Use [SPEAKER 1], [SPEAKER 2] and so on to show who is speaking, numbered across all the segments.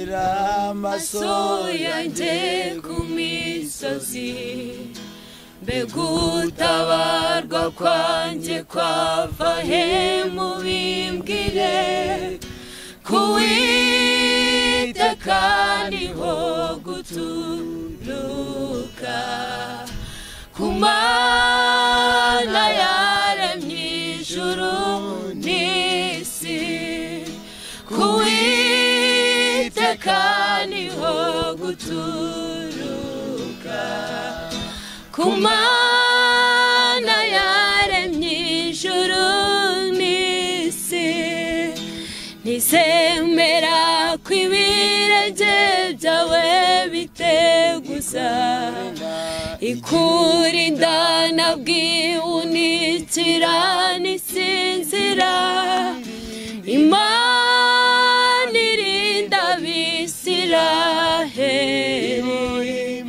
[SPEAKER 1] Shyira amaso
[SPEAKER 2] yanjye ku misozi, mbega utabarwa kwanjye kwava he? Mubimbwire. Kuwiteka niho guturuka, ku Mana yaremye ijuru n'isi. Kuwiteka niho guturuka, ku Mana yaremye ijuru n'isi. Ntizemera ko ibirenge byawe biteguza, ikurinda nabwiwunikira n'isinzira. Imana irinda Abisiraheli,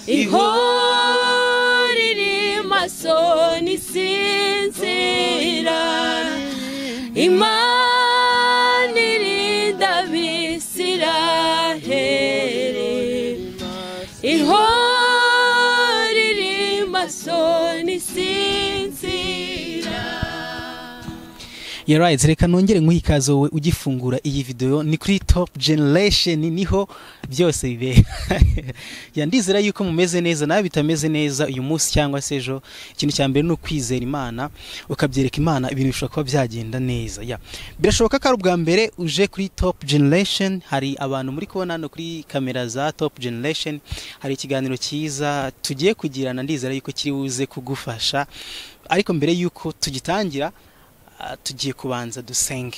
[SPEAKER 2] ihora iri maso n'isinzira. Imana irinda Abisiraheli, ihora iri maso n'isinzira.
[SPEAKER 3] Yeah, right. Reka nongere nguhe ikaze wowe ugifungura iyi video. Ni kuri Top Generation, niho byose bibera. Ya, ndizera yuko mumeze neza. Nawe bitameze neza uyu munsi cyangwa se ejo, ikintu cya mbere ni ukwizera Imana, ukabyereka Imana, ibintu bishobora kuba byagenda neza. Ya, birashoboka ko ari ubwa mbere uje kuri Top Generation. Hari abantu muri kubona hano kuri kamera za Top Generation, hari ikiganiro cyiza tugiye kugirana, ndizera yuko kiri buze kugufasha. Ariko mbere yuko tugitangira, tugiye kubanza dusenge.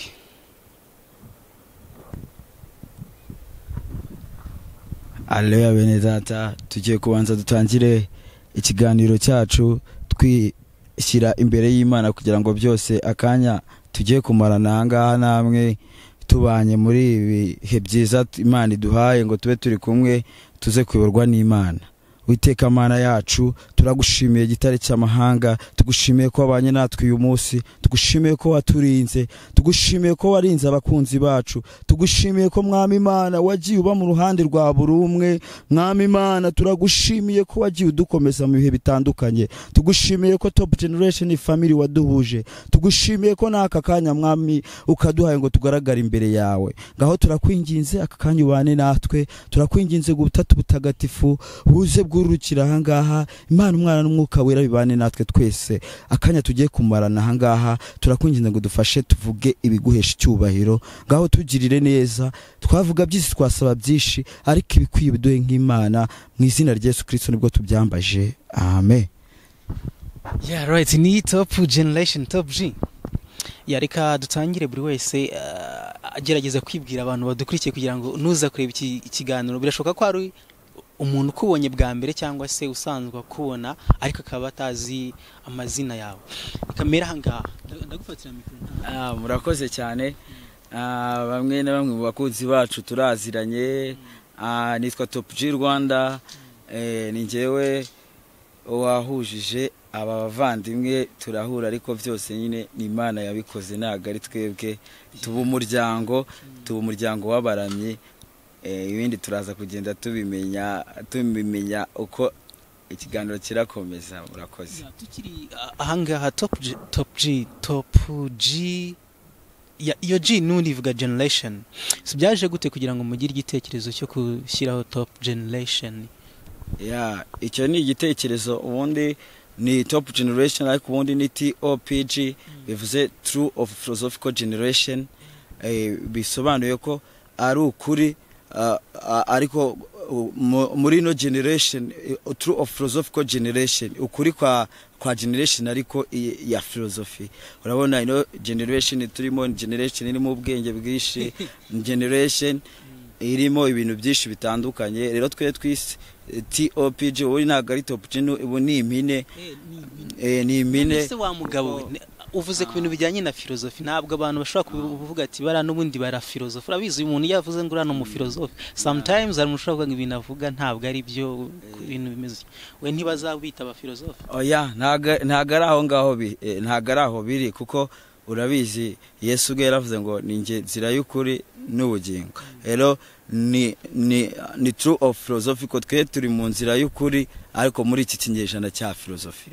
[SPEAKER 1] Aleluya bene data, tugiye kubanza dutangire ikiganiro cyacu twishyira imbere y'Imana, kugira ngo byose akanya tugiye kumarana aha ngaha namwe tubanye muri ibi bihe byiza Imana iduhaye ngo tube turi kumwe, tuze kuyoborwa n'Imana. Uwiteka Mana yacu, turagushimiye gitare cy'amahanga, tugushimiye ko wabanye natwe uyu munsi, tugushimiye ko waturinze, tugushimiye ko warinze abakunzi bacu, tugushimiye ko Mwami Imana wagiye uba mu ruhande rwa buri umwe. Mwami Imana, turagushimiye ko wagiye udukomeza mu bihe bitandukanye, tugushimiye ko Top Generation Family waduhuje, tugushimiye ko n'aka kanya Mwami ukaduhaye ngo tugaragare imbere yawe. Ngaho turakwinginze aka kanya ubane natwe, turakwinginze ngo Ubutatu Butagatifu buze bwururukira ahangaha, Imana Umwana n'Umwuka Wera bibane natwe twese. Akanya tugiye kumarana ahangaha, turakwinginze ngo dufashe tuvuge ibiguhesha icyubahiro. Ngaho tugirire neza, twavuga byinshi, twasaba byinshi, ariko ibikwiye biduhe nk'Imana. Mu izina rya Yesu Kristo nibwo tubyambaje, amen.
[SPEAKER 3] Yeah, right. Ni Top Generation, Top G. Ya, reka dutangire, buri wese agerageza kwibwira abantu badukurikiye, kugira ngo nuza kureba iki ikiganiro, birashoboka ko hari umuntu ukubonye bwa mbere cyangwa se usanzwe akubona ariko akaba atazi amazina yawe. Reka mbere aha ngaha ndagufatira mikoro.
[SPEAKER 1] Murakoze cyane. Bamwe na bamwe mu bakunzi bacu turaziranye. Nitwa Top G Rwanda. Ni njyewe wahujije aba bavandimwe turahura, ariko byose nyine ni Imana yabikoze, ntabwo ari twebwe. Tuba umuryango w'abaramyi. Ibindi turaza kugenda tubimenya uko ikiganiro kirakomeza. Murakoze.
[SPEAKER 3] Ya, tukiri ahangaha, Top G, Top G, Top G, ya, iyo G n'ubundi ivuga generation. So byaje gute kugira ngo mugire igitekerezo cyo gushyiraho Top Generation?
[SPEAKER 1] Ya, icyo ni igitekerezo. Ubundi ni Top Generation, ariko ubundi ni TOPG, bivuze True of Philosophical Generation. Bisobanuye ko ari ukuri, ariko muri ino generation, True of Philosophical Generation, ukuri kwa generation ariko ya philosophy. Urabona ino generation turimo ni generation irimo ubwenge bwinshi, ni generation irimo ibintu byinshi bitandukanye. Rero twe twise TOPG, ubu ntabwo ari Top G, ubu ni impine. Ni impine.
[SPEAKER 3] Ese wa mugabo we, uvuze ku bintu bijyanye na filozofi, ntabwo abantu bashobora kuvuga ati bara n'ubundi bara filozofi. Urabizi, uyu muntu iyo avuze ngo uriya ni umufilozofi, sometimes hari umuntu ushobora kuvuga ngo ibintu avuga ntabwo ari byo, ibintu bimeze we, ntibazabita abafilozofi.
[SPEAKER 1] Oya, ntabwo ari aho ngaho, ntabwo ari aho biri, kuko Urabizi, Yesu ubwe yaravuze ngo ni njye nzira y'ukuri n'ubugingo. Rero ni true of philosophical, twe turi mu nzira y'ukuri, ariko muri iki kinyejana cya philosophy.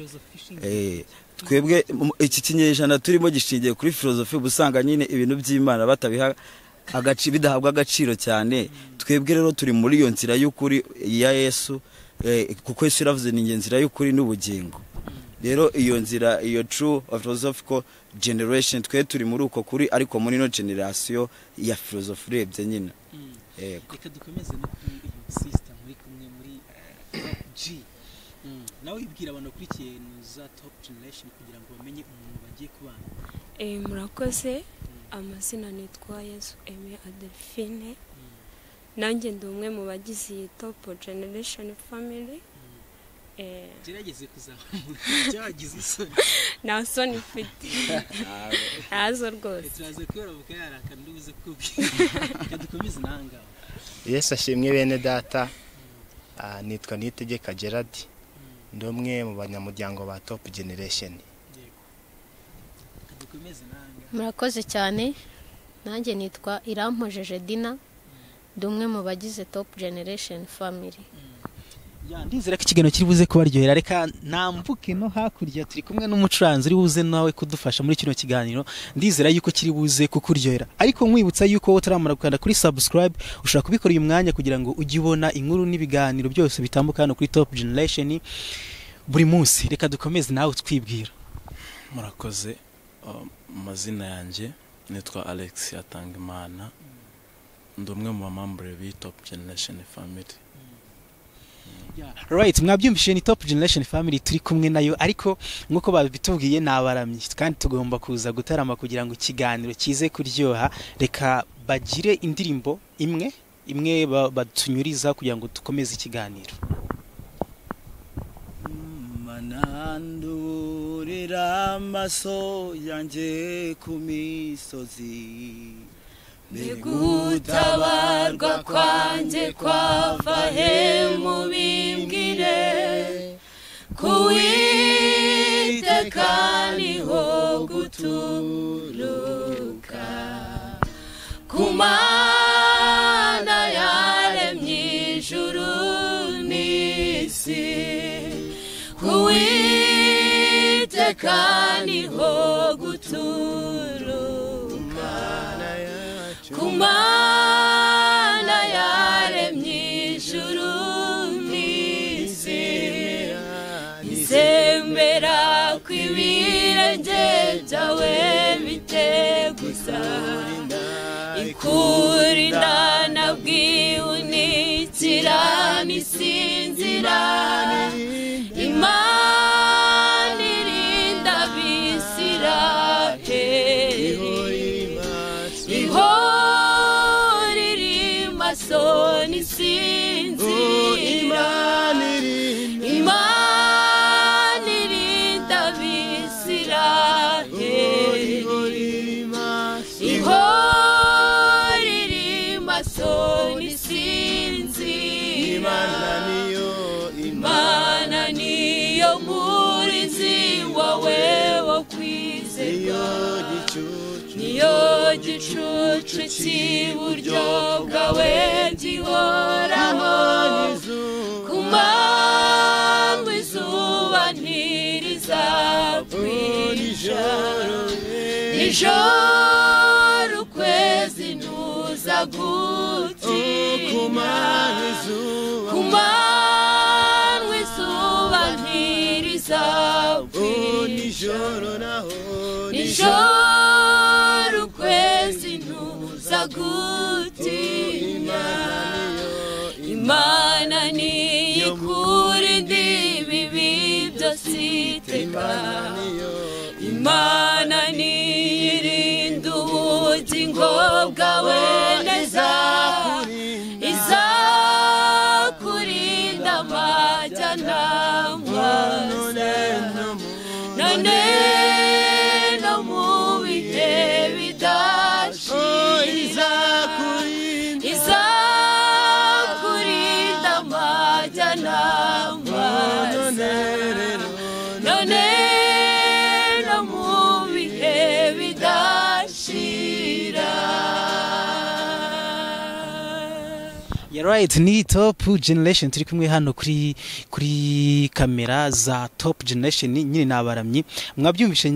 [SPEAKER 1] Twebwe iki kinyejana turimo gishingiye kuri philosophy, uba usanga nyine ibintu by'Imana batabiha agaciro, bidahabwa agaciro cyane. Twebwe rero turi muri iyo nzira y'ukuri ya Yesu, kuko Yesu yaravuze ni njye nzira y'ukuri n'ubugingo. Rero iyo nzira, iyo true of philosophical generation, twe turi muri uko kuri, ariko muri no generation ya philosophy urebye nyine. Yego.
[SPEAKER 3] Reka dukomeze no kuri uyu sister muri kumwe muri Top G. Nawe ibwira abantu bakurikiye za Top Generation kugira ngo bamenye umuntu bagiye kubana.
[SPEAKER 2] Murakoze. Amazina nitwa Yesu Aime Adelphine. Nanjye ndi umwe mu bagize iyi Top Generation Family.
[SPEAKER 3] Gerageze kuzamura cyagize isoni.
[SPEAKER 2] Nta soni mfite, ntazo rwose.
[SPEAKER 3] Turaza kuyoroboka yaraka ndubuze kubwira. Reka dukomeze nangaho.
[SPEAKER 4] Yesu ashimwe bene data. Nitwa Niyitegeka Gerard, ndi umwe mu banyamuryango ba Top Generation.
[SPEAKER 3] Yego, reka dukomeze nangaho.
[SPEAKER 5] Murakoze cyane. Nanjye nitwa Irampojeje Dina, ndi umwe mu bagize Top Generation Family.
[SPEAKER 3] Ya, ndizera ko ikiganiro kiri buze kubaryohera. Reka nambuke no hakurya, turi kumwe n'umucuranzi uri buze nawe kudufasha muri kino kiganiro. Ndizera yuko kiri buze kukuryohera, ariko nkwibutsa yuko wowe utaramara gukanda kuri subscribe, ushobora kubikora uyu mwanya kugira ngo ujye ubona inkuru n'ibiganiro byose bitambuka hano kuri Top Generation buri munsi. Reka dukomeze nawe twibwira.
[SPEAKER 6] Murakoze. Amazina yanjye nitwa Alex Atangimana, ndi umwe mu bamambure b'iyi Top Generation Family.
[SPEAKER 3] Right, mwabyumvise, ni Top Generation Family turi kumwe nayo, ariko nk'uko babitubwiye ni abaramyi, kandi tugomba kuza gutarama kugira ngo ikiganiro kize kuryoha. Reka bagire indirimbo imwe imwe batunyuriza kugira ngo dukomeze ikiganiro.
[SPEAKER 1] Manandurira amaso yanjye ku misozi,
[SPEAKER 2] Gutabarwa kwanjye kwava he? Mubimbwire. Kuwiteka niho guturuka, ku Mana yaremye ijuru n'isi. Kuwiteka niho guturuka, ku Mana yaremye ijuru n'isi. Izemera ko ibirenge byawe biteguza, ikurinda nabwihunikira n'isinzira. Imana irinda Abisiraheli, ihora iri maso n'isinzira. Imana irinda Abisiraheli, ihora iri maso n'isinzira. Imana niyo murinzi wawe wo kwizerwa, niyo gicucu cy'iburyo bwawe gihoraho. Ku manywa izuba ntirizakwica, nijoro ukwezi ntuza gutinya. Ku manywa izuba ntirizakwica, nijoro ukwezi ntuza gutinya. Imana niyikurinda ibibi byose iteka, Imana niyirinda ubugingo bwawe neza, izakurinda amajya n'amaza, none no mu bihe bidashira. Izakurinda amajya n'amaza, none no mu
[SPEAKER 3] Yeah, right, ni Top Generation turi kumwe hano kuri kamera za Top Generation nyine nabaramyi mwabyumvishe.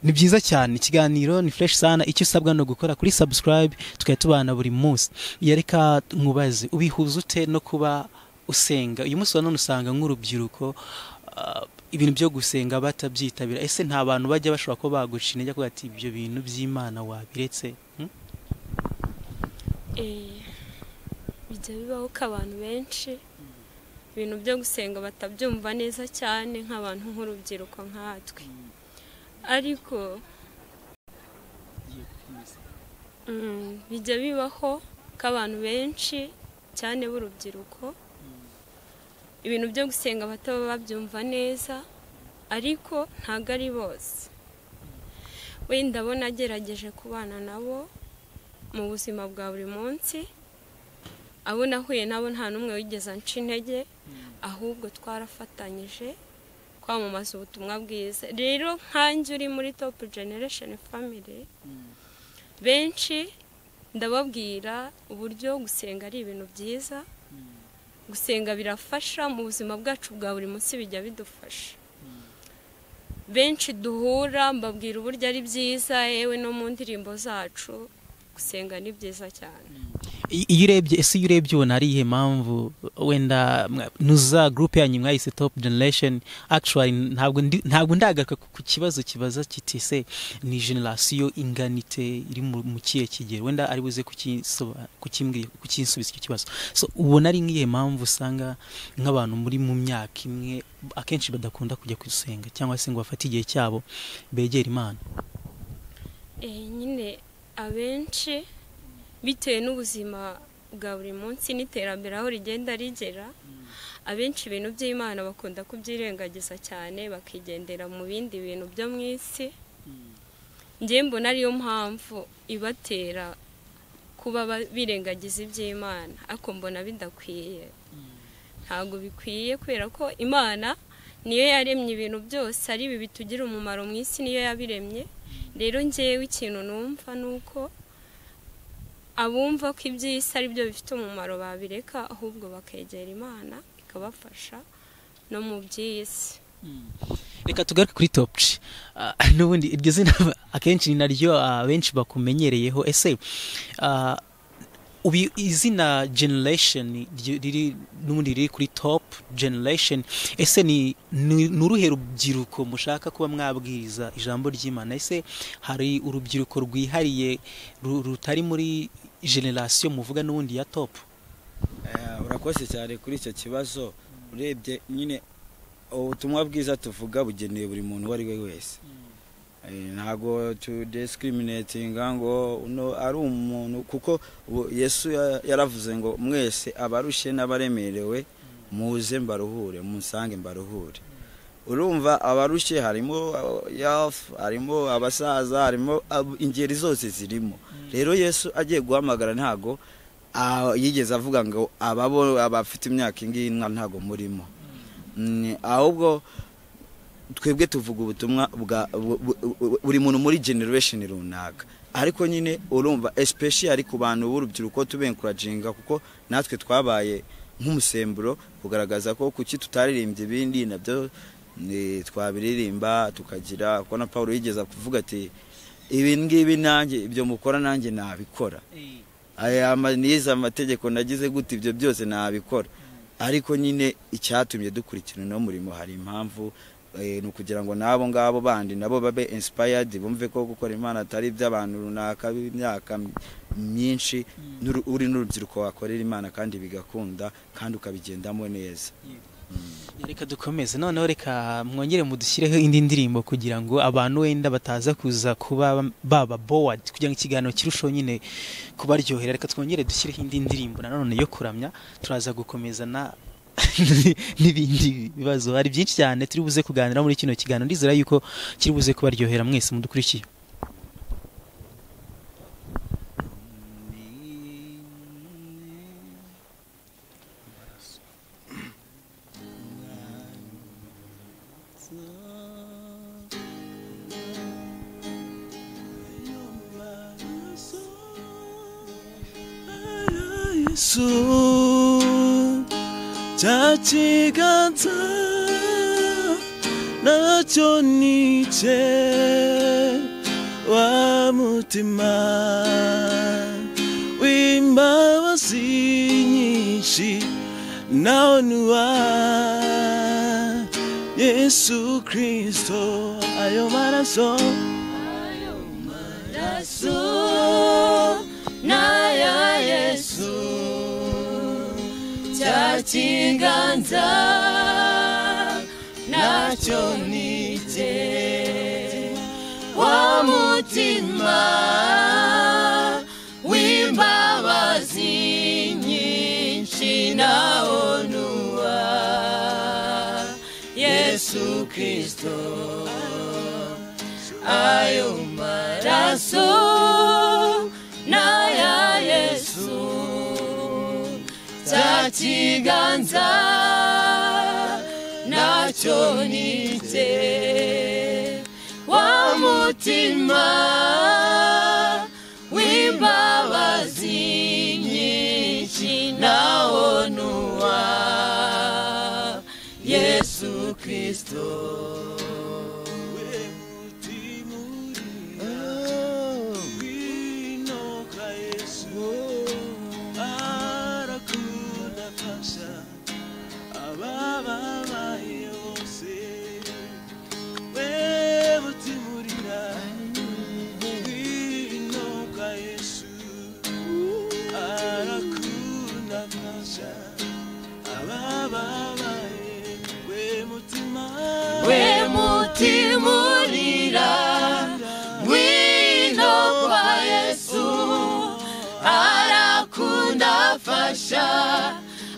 [SPEAKER 3] Ni byiza cyane, ikiganiro ni fresh sana. Icyo usabwa no gukora kuri subscribe, tukajya tubana buri munsi. Yareka nkubaze, ubihuza ute no kuba usenga? Uyu munsi wa none usanga nk'urubyiruko ibintu byo gusenga batabyitabira. Ese nta bantu bajya bashobora kuba baguca intege kuvuga ati ibyo bintu by'Imana wabiretse?
[SPEAKER 2] Bijya bibaho ko abantu benshi ibintu byo gusenga batabyumva neza cyane, nk'abantu nk'urubyiruko nkatwe, ariko bijya bibaho ko abantu benshi cyane b'urubyiruko ibintu byo gusenga bataba babyumva neza, ariko ntabwo ari bose. Wenda bo nagerageje kubana nabo mu buzima bwa buri munsi, abo nahuye nabo nta n'umwe wigeze anca intege, ahubwo twarafatanyije kwamamaza ubutumwa bwiza. Rero nkanjye uri muri Top Generation Family, benshi ndababwira uburyo gusenga ari ibintu byiza. Gusenga birafasha mu buzima bwacu bwa buri munsi, bijya bidufasha. Benshi duhura mbabwira uburyo ari byiza, yewe no mu ndirimbo zacu gusenga ni byiza cyane.
[SPEAKER 3] Iyo urebye, ese iyo urebye ubona ari iyihe mpamvu wenda nuza group yanyu mwayise Top Generation? Actually ntabwo ndagaruka ku kibazo kibaza kiti se ni generation inganite iri mu kihe kigero, wenda ari buze kukimbwira kukinsubiza icyo kibazo. So ubona ari nk'iyihe mpamvu usanga nk'abantu muri mu myaka imwe akenshi badakunda kujya gusenga cyangwa se ngo bafate igihe cyabo begere Imana?
[SPEAKER 2] Nyine abenshi bitewe n'ubuzima bwa buri munsi n'iterambere aho rigenda rigera, abenshi ibintu by'Imana bakunda kubyirengagiza cyane, bakigendera mu bindi bintu byo mu isi. Njye mbona ariyo mpamvu ibatera kuba birengagiza iby'Imana, ariko mbona bidakwiye. Ntabwo bikwiye, kubera ko Imana niyo yaremye ibintu byose, ari ibi bitugira umumaro mu isi niyo yabiremye. Rero njyewe ikintu numva nuko abumva ko iby'isi ari byo bifite umumaro babireka, ahubwo bakegera Imana ikabafasha no mu by'isi.
[SPEAKER 3] Reka tugaruke kuri Top G. N'ubundi iryo zina akenshi ni naryo abenshi bakumenyereyeho. Ese izina generation riri n'ubundi riri kuri Top Generation, ese ni uruhe rubyiruko mushaka kuba mwabwiriza ijambo ry'Imana? Ese hari urubyiruko rwihariye rutari muri generation muvuga n'ubundi ya Top?
[SPEAKER 1] Urakoze cyane kuri icyo kibazo. Urebye nyine ubutumwa bwiza tuvuga bugenewe buri muntu uwo ari we wese. Ntago tu discriminatinga ngo uno ari umuntu, kuko Yesu yaravuze ngo mwese abarushe n'abaremerewe muze mbaruhure, munsange mbaruhure. Urumva abarushe harimo harimo abasaza, harimo ingeri zose zirimo. Rero Yesu agiye guhamagara ntago yigeze avuga ngo ababo abafite imyaka ingiyi ntago murimo, ahubwo twebwe tuvuga ubutumwa bwa buri muntu muri generation runaka. Ariko nyine urumva especially ku bantu b'urubyiruko tubenkuraginga, kuko natwe twabaye nk'umusemburo kugaragaza ko kuki tutaririmbye ibindi nabyo twabiririmba tukagira. Kuko na Paul yigeze kuvuga ati ibi ngibi nanjye ibyo mukora nanjye nabikora, aya nize amategeko nagize gute ibyo byose nabikora. Ariko nyine icyatumye dukurikirana no murimo hari impamvu, ni ukugira ngo nabo ngabo bandi nabo babe inspired, bumve ko gukora Imana atari iby'abantu runaka b'imyaka myinshi, uri n'urubyiruko wakorera Imana kandi bigakunda kandi ukabigendamo neza.
[SPEAKER 3] Reka dukomeze noneho, reka mwongere mudushyireho indi ndirimbo kugira ngo abantu wenda bataza kuza kuba baba bored, kugira ngo ikiganiro kirusheho nyine kubaryohera. Reka twongere dushyireho indi ndirimbo nanone yo kuramya, turaza gukomeza na n'ibindi bibazo. Hari byinshi cyane turi buze kuganira muri kino kiganiro, ndizera yuko kiri buze kubaryohera mwese mudukurikiye.
[SPEAKER 6] Yesu Cya kiganza nacyo ni cye, wa mutima w'imbabazi nyinshi nawo ni uwa Yesu Kristo. Ayo maraso,
[SPEAKER 2] Ayo maraso n'aya Yesu, cya kiganza nacyo ni cye, wa mutima w'imbabazi nyinshi nawo ni uwa Yesu Kristo. Ayo maraso n'aya Yesu, cya kiganza nacyo ni cye, wa mutima w'imbabazi nyinshi nawo ni uwa Yesu Kristo.
[SPEAKER 6] We mutima urira, ngwino kwa Yesu, arakudafasha abababaye bose. We mutima urira, ngwino kwa Yesu, arakudafasha abababaye. We mutima,
[SPEAKER 2] We mutima urira, ngwino kwa Yesu, arakunda afasha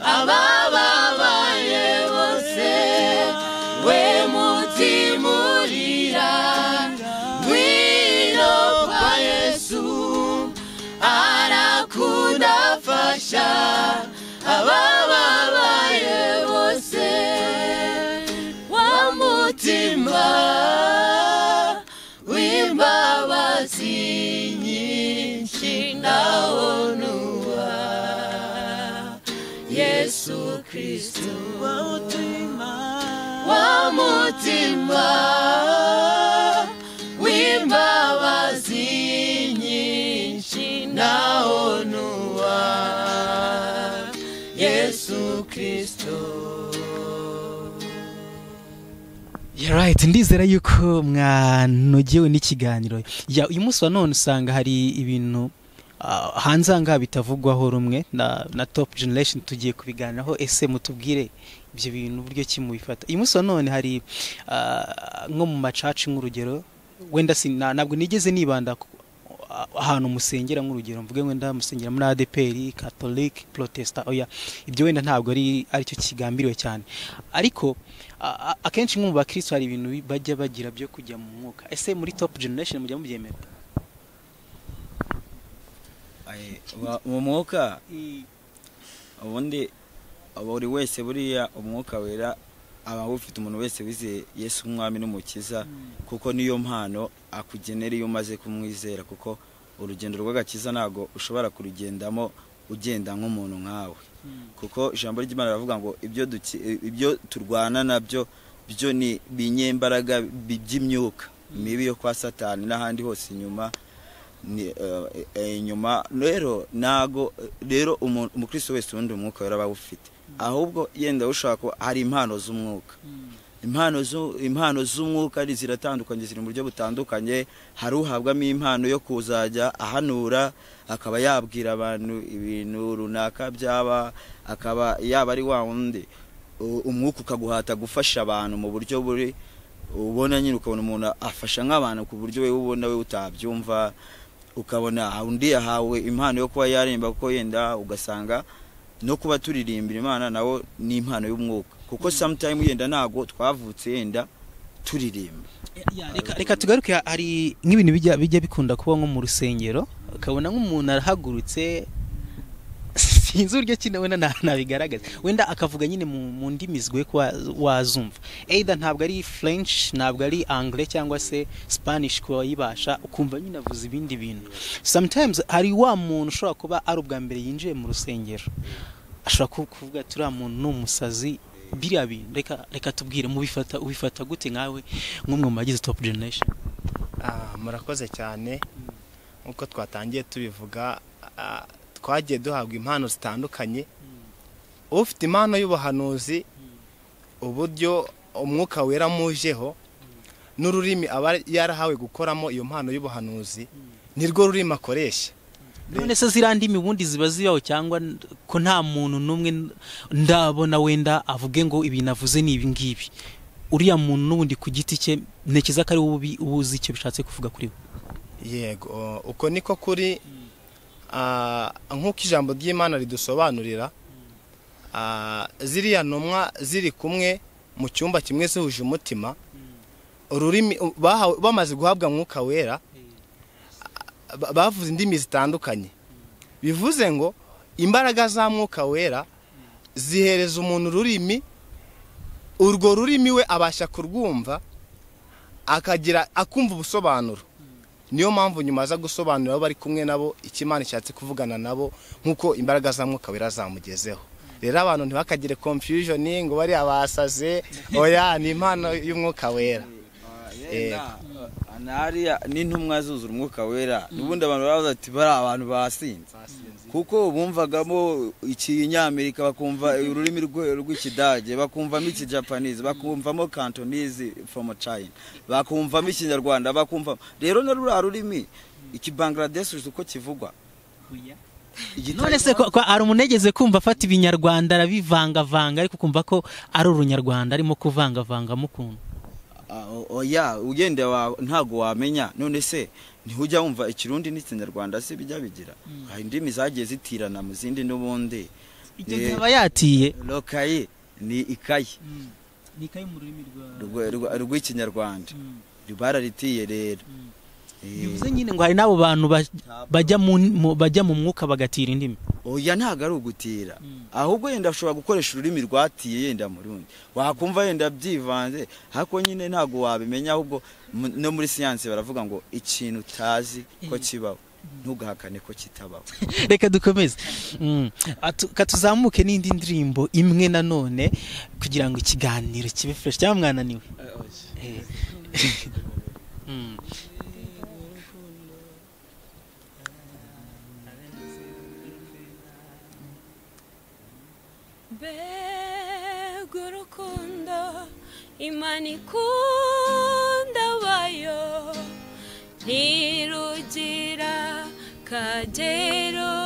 [SPEAKER 2] abababaye bose. We mutima urira, ngwino kwa Yesu, arakunda afasha abababaye bose. Wa mutima w'imbabazi nyinshi nawo ni uwa Yesu Kristo.
[SPEAKER 6] Wa mutima,
[SPEAKER 2] Wa mutima w'imbabazi nyinshi nawo ni uwa Yesu Kristo.
[SPEAKER 3] Yeah, right. Ndizera yuko mwanogewe n'ikiganiro. Ya, uyu munsi wa none usanga hari ibintu hanze aha ngaha bitavugwaho rumwe na Top Generation tugiye kubiganiraho. Ese mutubwire ibyo bintu uburyo ki mubifata? Uyu munsi wa none hari nko mu macaci, nk'urugero, wenda ntabwo nigeze nibanda ahantu musengera, nk'urugero mvuge wenda musengera muri ADEPR, Catholic, Protestant, oya, ibyo wenda ntabwo ari aricyo kigambiriwe cyane, ariko akenshi nko mu bakristo hari ibintu bajya bagira byo kujya mu mwuka. Ese muri Top Generation mujya mubyemera?
[SPEAKER 1] Aye, mu mwuka ubundi buri wese, buriya umwuka wera aba awufite, umuntu wese wizeye Yesu umwami n'umukiza, kuko niyo mpano akugenera iyo umaze kumwizera, kuko urugendo rw'agakiza ntabwo ushobora kurugendamo ugenda nk'umuntu nkawe, kuko ijambo ry'Imana riravuga ngo ibyo turwana nabyo byo ni binyembaraga by'imyuka mibi yo kwa Satani n'ahandi hose inyuma ni inyuma. Rero ntago rero umukristo wese ubundi umwuka wera aba awufite, ahubwo yenda ushaka ko hari impano z'umwuka. Impano z'umwuka ziratandukanye, ziri mu buryo butandukanye. Hari uhabwamo impano yo kuzajya ahanura, akaba yabwira abantu ibintu runaka byaba, akaba yaba ari wa wundi umwuka ukaguhata gufasha abantu mu buryo buri ubona nyine, ukabona umuntu afasha nk'abantu ku buryo we ubona we utabyumva, ukabona undi yahawe impano yo kuba yaririmba, kuko yenda ugasanga no kuba turirimbira Imana nawo ni impano y'umwuka, kuko sometime yenda ntago twavutse yenda turirimba.
[SPEAKER 3] Ya, reka tugaruke. Hari nk'ibintu bijya bikunda kuba nko mu rusengero, ukabona nk'umuntu arahagurutse, sinzi uburyo ki wenda nabigaragaza, wenda akavuga nyine mu ndimi zigoye kuba wazumva, either ntabwo ari French, ntabwo ari Anglais cyangwa se Spanish kuba wayibasha, ukumva nyine avuze ibindi bintu. Sometimes hari wa muntu ushobora kuba ari ubwa mbere yinjiye mu rusengero, Ashobora kuvuga ati uriya muntu ni umusazi, biriya bintu reka tubwire mubifata, ubifata gute nkawe nk'umwe mu bagize Top Generation?
[SPEAKER 4] Murakoze cyane. Nkuko twatangiye tubivuga, twagiye duhabwa impano zitandukanye. Ufite impano y'ubuhanuzi, uburyo umwuka wera mujeho n'ururimi aba yarahawe gukoramo iyo mpano y'ubuhanuzi nirwo rurimi akoresha.
[SPEAKER 3] None se ziriya ndimi ubundi ziba zibaho, cyangwa ko nta muntu n'umwe ndabona wenda avuge ngo ibi navuze ni ibi ngibi? Uriya muntu n'ubundi ku giti cye ntekereza ko ari wowe uzi icyo bishatse kuvuga kuri we.
[SPEAKER 4] Yego, uko niko kuri. Nk'uko ijambo ry'Imana ridusobanurira, ziriya ntumwa ziri kumwe mu cyumba kimwe zihuje umutima, ururimi bamaze guhabwa mwuka wera bavuze indimi zitandukanye. Bivuze ngo imbaraga za mwuka wera zihereza umuntu ururimi, urwo rurimi we abasha kurwumva akagira akumva ubusobanuro. Niyo mpamvu nyuma aza gusobanurira abo bari kumwe nabo icyo Imana ishatse kuvugana nabo, nkuko imbaraga za mwuka wera zamugezeho. Rero abantu ntibakagire confusion ngo bari abasaze, oya, ni impano y'umwuka wera.
[SPEAKER 1] Hariya n'intumwa zuzura umwuka wera, n'ubundi abantu baravuze ati bari abantu basinze, kuko bumvagamo ikinyamerika, bakumva ururimi rw'ikidage, bakumvamo ikijapanese, bakumvamo Cantonese from China, bakumvamo ikinyarwanda, bakumva rero na ruriya rurimi ikibangladesh uko kivugwa.
[SPEAKER 3] None se ko ari umunegeze kumva afata ibinyarwanda arabivangavanga, ariko kumva ko ari urunyarwanda arimo kuvangavanga mukuntu?
[SPEAKER 1] Oya, ugenda ntago wamenya. None se ntihujya wumva ikirundi n'ikinyarwanda se bijya bigira? Hari indimi zagiye zitirana mu zindi n'ubundi.
[SPEAKER 3] Icyo gihe aba yatiye.
[SPEAKER 1] Lokaye ni ikayi,
[SPEAKER 3] ni ikayi mu rurimi
[SPEAKER 1] rw'ikinyarwanda, bararitiye rero.
[SPEAKER 3] Bivuze nyine ngo hari n'abo bantu bajya mu mwuka bagatira indimi.
[SPEAKER 1] Oya, ntago ari ugutira, ahubwo yenda ashobora gukoresha ururimi rwatiye yenda mu rundi, wakumva yenda byivanze, ariko nyine ntago wabimenya. Ahubwo no muri siyansi baravuga ngo ikintu utazi ko kibaho ntugahakane ko kitabaho.
[SPEAKER 3] Reka dukomeze, katuzamuke n'indi ndirimbo imwe nanone kugira ngo ikiganiro kibe fresh. Cyangwa mwananiwe?
[SPEAKER 2] Mbega urukundo Imana ikunda abayo, ntirugira kagero,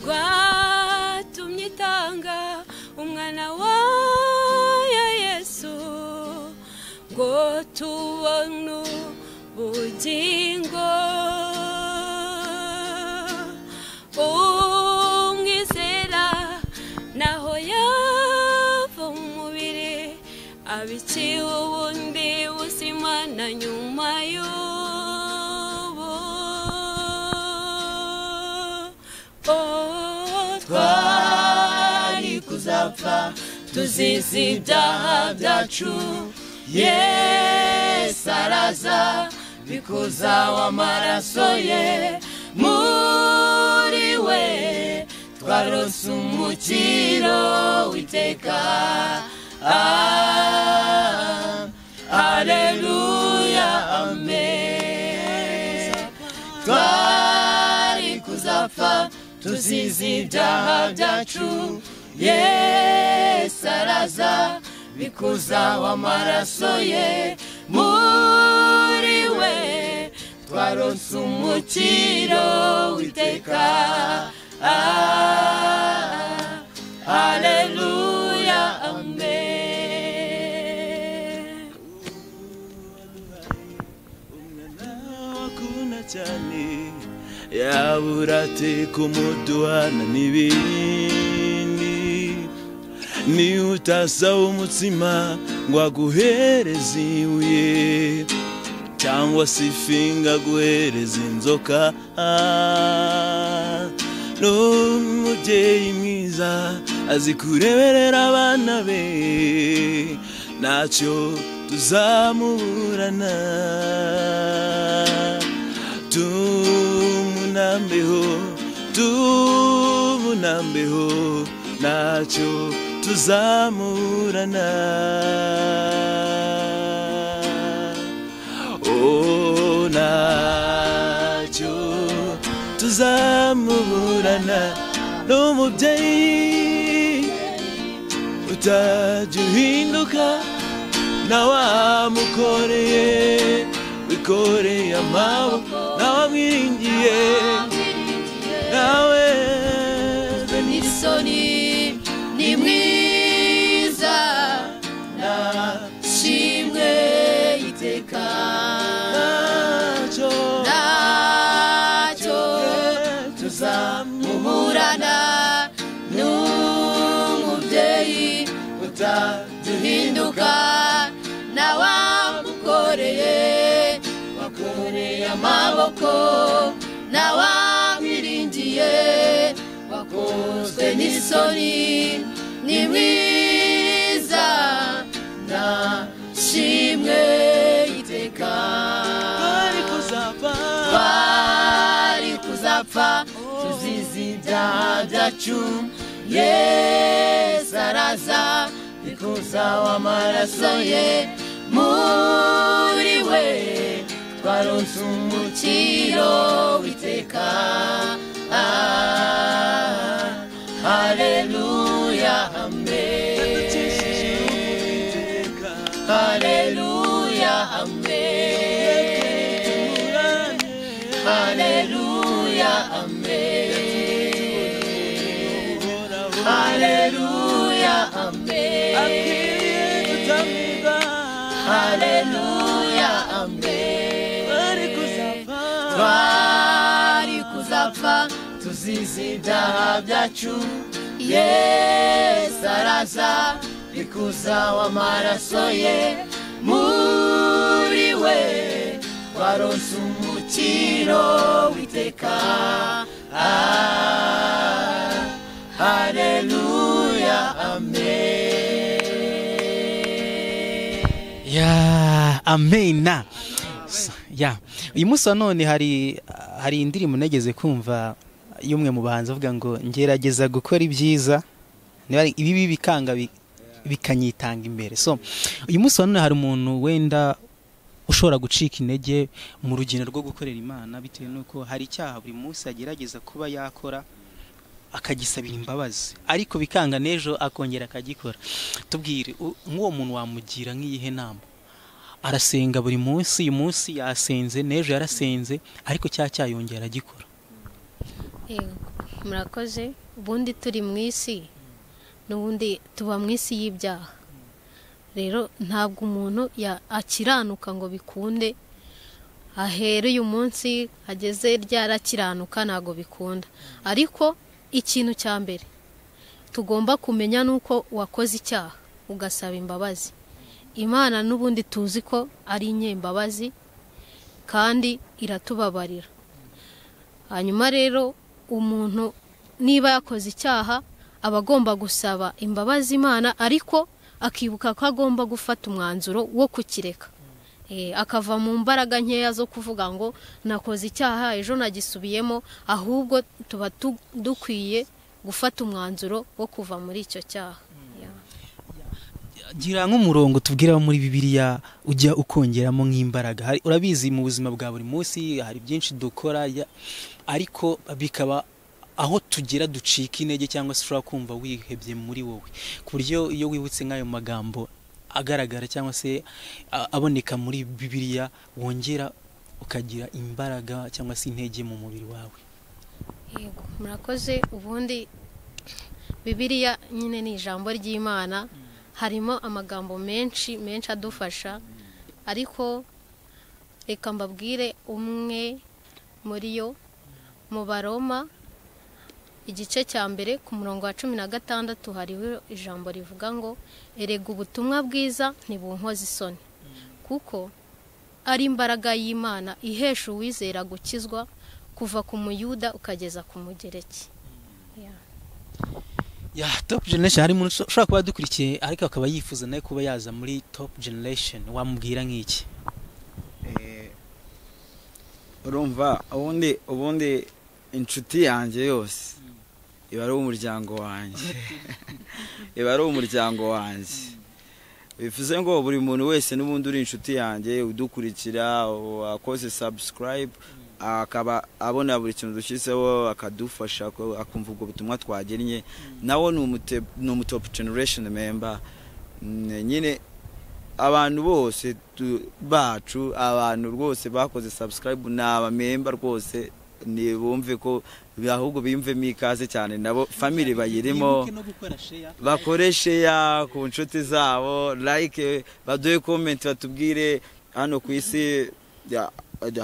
[SPEAKER 2] rwatumye itanga umwana wayo Yesu ngo tubone ubugingo. Umwizera naho yava mu mubiri, abikiwe ubundi buzima na nyuma y'ubu. Twari kuzapfa tuzize ibyaha byacu, Yesu araza bikuza w'amaraso ye, muri we twarose umukiro w'iteka. Haleluya, amen. Twari kuzapfa tuzize ibyaha byacu, Yesu araza bikuza w'amaraso ye, muri we twarose umukiro w'iteka. Haleluya, amen.
[SPEAKER 6] Umwana wakunda cyane yabura ate kumuduhana n'ibindi, niba utasaba umutsima ngo aguhereze ibuye, cyangwa se ifi ngo aguhereze inzoka. N'umubyeyi mwiza azi kureberera abana be, ntacyo tuzamuburana. Tumunambeho. Tumunambeho ntacyo tuzamurana. Oh, ntacyo tuzamuburana n'umubyeyi utajya uhinduka, nawe amukoreye wikoreye amaboko, nawe amwiringiye, nawe
[SPEAKER 5] n'isoni ni mwiza nashimwe iteka. Ntacyo tuzamuburana n'umubyeyi utaduhinduka, nawe amukoreye wakoreye amaboko, nawe amwiringiye wakozwe n'isoni ni mwiza nashimwe iteka. Twari kuzapfa tuzize ibyaha byacu, Yesu araza bikuzaho amaraso ye, muri we twaronse umukiro w'iteka. Haleluya, amen. Haleluya, amen. Haleluya, amen. Haleluya, amen. Haleluya, amen. Twari kuzapfa tuzize ibyaha byacu, Yesu araza bikuzaho amaraso ye, muri we twaronse umukiro w'iteka. Haleluya, amen.
[SPEAKER 3] Ya, amena. Ya, uyu munsi wa none hari indirimbo nageze kumva y'umwe mu bahanzi avuga ngo ngerageza gukora ibyiza ibibi bikanga bikanyitanga imbere. So uyu munsi wa none hari umuntu wenda ushobora gucika intege mu rugendo rwo gukorera Imana bitewe nuko hari icyaha buri munsi agerageza kuba yakora akagisabira imbabazi, ariko bikanga n'ejo akongera akagikora. Tubwire nk'uwo muntu wamugira nk'iyihe nama? Arasenga buri munsi, uyu munsi yasenze n'ejo yarasenze, ariko cyayongera agikora.
[SPEAKER 5] Murakoze. Ubundi turi mu isi, n'ubundi tuba mu isi y'ibyaha. Rero ntabwo umuntu akiranuka ngo bikunde, ahera uyu munsi ageze ryarakiranuka, ntabwo bikunda. Ariko ikintu cya mbere tugomba kumenya nuko wakoze icyaha ugasaba imbabazi. Imana n'ubundi tuzi ko ari inyembabazi kandi iratubabarira. Hanyuma rero umuntu niba yakoze icyaha aba agomba gusaba imbabazi Imana, ariko akibuka ko agomba gufata umwanzuro wo kukireka. Akava mu mbaraga nkeya zo kuvuga ngo nakoze icyaha ejo nagisubiyemo, ahubwo tuba dukwiye gufata umwanzuro wo kuva muri icyo cyaha.
[SPEAKER 3] Gira nk'umurongo tubwira muri Bibiliya ujya ukongeramo nk'imbaraga. Urabizi mu buzima bwa buri munsi hari byinshi dukora, ariko bikaba aho tugera ducika intege cyangwa se ushobora kumva wihebye muri wowe, ku buryo iyo wibutse nk'ayo magambo agaragara cyangwa se aboneka muri Bibiliya wongera ukagira imbaraga cyangwa se intege mu mubiri wawe.
[SPEAKER 5] Yego, murakoze. Ubundi Bibiliya nyine ni ijambo ry'Imana, harimo amagambo menshi menshi adufasha, ariko reka mbabwire umwe muri yo. Mu Baroma igice cya mbere ku murongo wa 16 hariho ijambo rivuga ngo erega ubutumwa bwiza ntibunkoza isoni, kuko ari imbaraga y'Imana ihesha uwizera gukizwa kuva ku Muyuda ukageza ku Mugereki.
[SPEAKER 3] Ya, Top Generation, hari umuntu ushobora kuba dukurikiye ariko akaba yifuza nawe kuba yaza muri Top Generation, wamubwira nk'iki?
[SPEAKER 1] Urumva ubundi inshuti yanjye yose Iba ari umuryango wanjye. Iba ari umuryango wanjye. Bivuze ngo buri muntu wese n'ubundi uri inshuti yanjye udukurikira, wakoze subscribe, akaba abona buri kintu dushyizeho, akadufasha, akumva ubwo butumwa twagennye, nawe ni umu Top Generation member. Nyine abantu bose bacu, abantu rwose bakoze subscribe ni abamember rwose, nibumve ko ahubwo biyumvemo ikaze cyane, nabo family bayirimo,
[SPEAKER 3] Bibuke no gukora share.
[SPEAKER 1] Bakore share ku nshuti zabo, like, baduhe comment, batubwire hano ku isi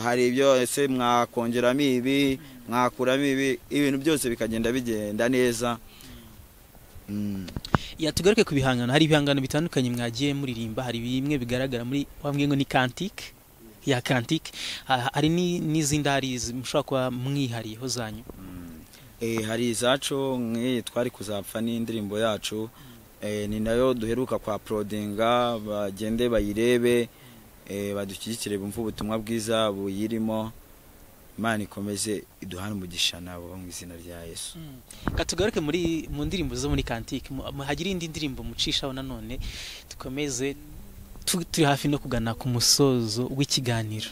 [SPEAKER 1] hari ibyo ese mwakongeramo ibi, mwakuramo ibi, ibintu byose bikagenda bigenda neza.
[SPEAKER 3] Ya, tugaruke ku bihangano. Hari ibihangano bitandukanye mwagiye muririmba. Hari bimwe bigaragara muri wambwiye ngo ni cantique ya cantique, hari n'izindi, hari mushobora kuba mwihariyeho zanyu.
[SPEAKER 1] Hari izacu nk'iyi Twari Kuzapfa, n'indirimbo yacu, ni nayo duheruka kwa uploadinga. Bagende bayirebe, badushyigikire, bumve ubutumwa bwiza buyirimo. Imana ikomeze iduhane umugisha nabo mu izina rya Yesu.
[SPEAKER 3] Katugaruke muri mu ndirimbo zo muri cantique, hagira indi ndirimbo mucishaho nanone, dukomeze, turi hafi no kugana ku musozo w'ikiganiro.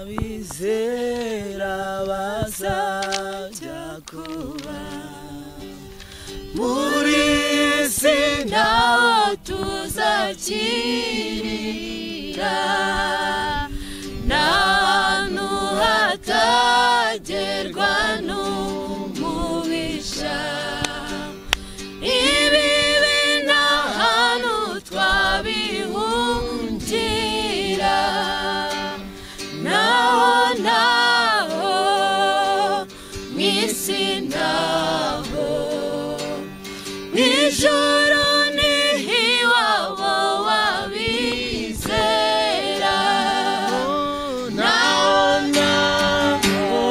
[SPEAKER 1] Abizera bazajya kuba
[SPEAKER 2] muri isi, ntaho tuzakirira, n'ahantu hatagerwa n'umubisha. Ibibi n'ahantu twabihungira, naho naho mu isi, naho mw'ijuru niho iwabo wabizera.
[SPEAKER 6] Naho naho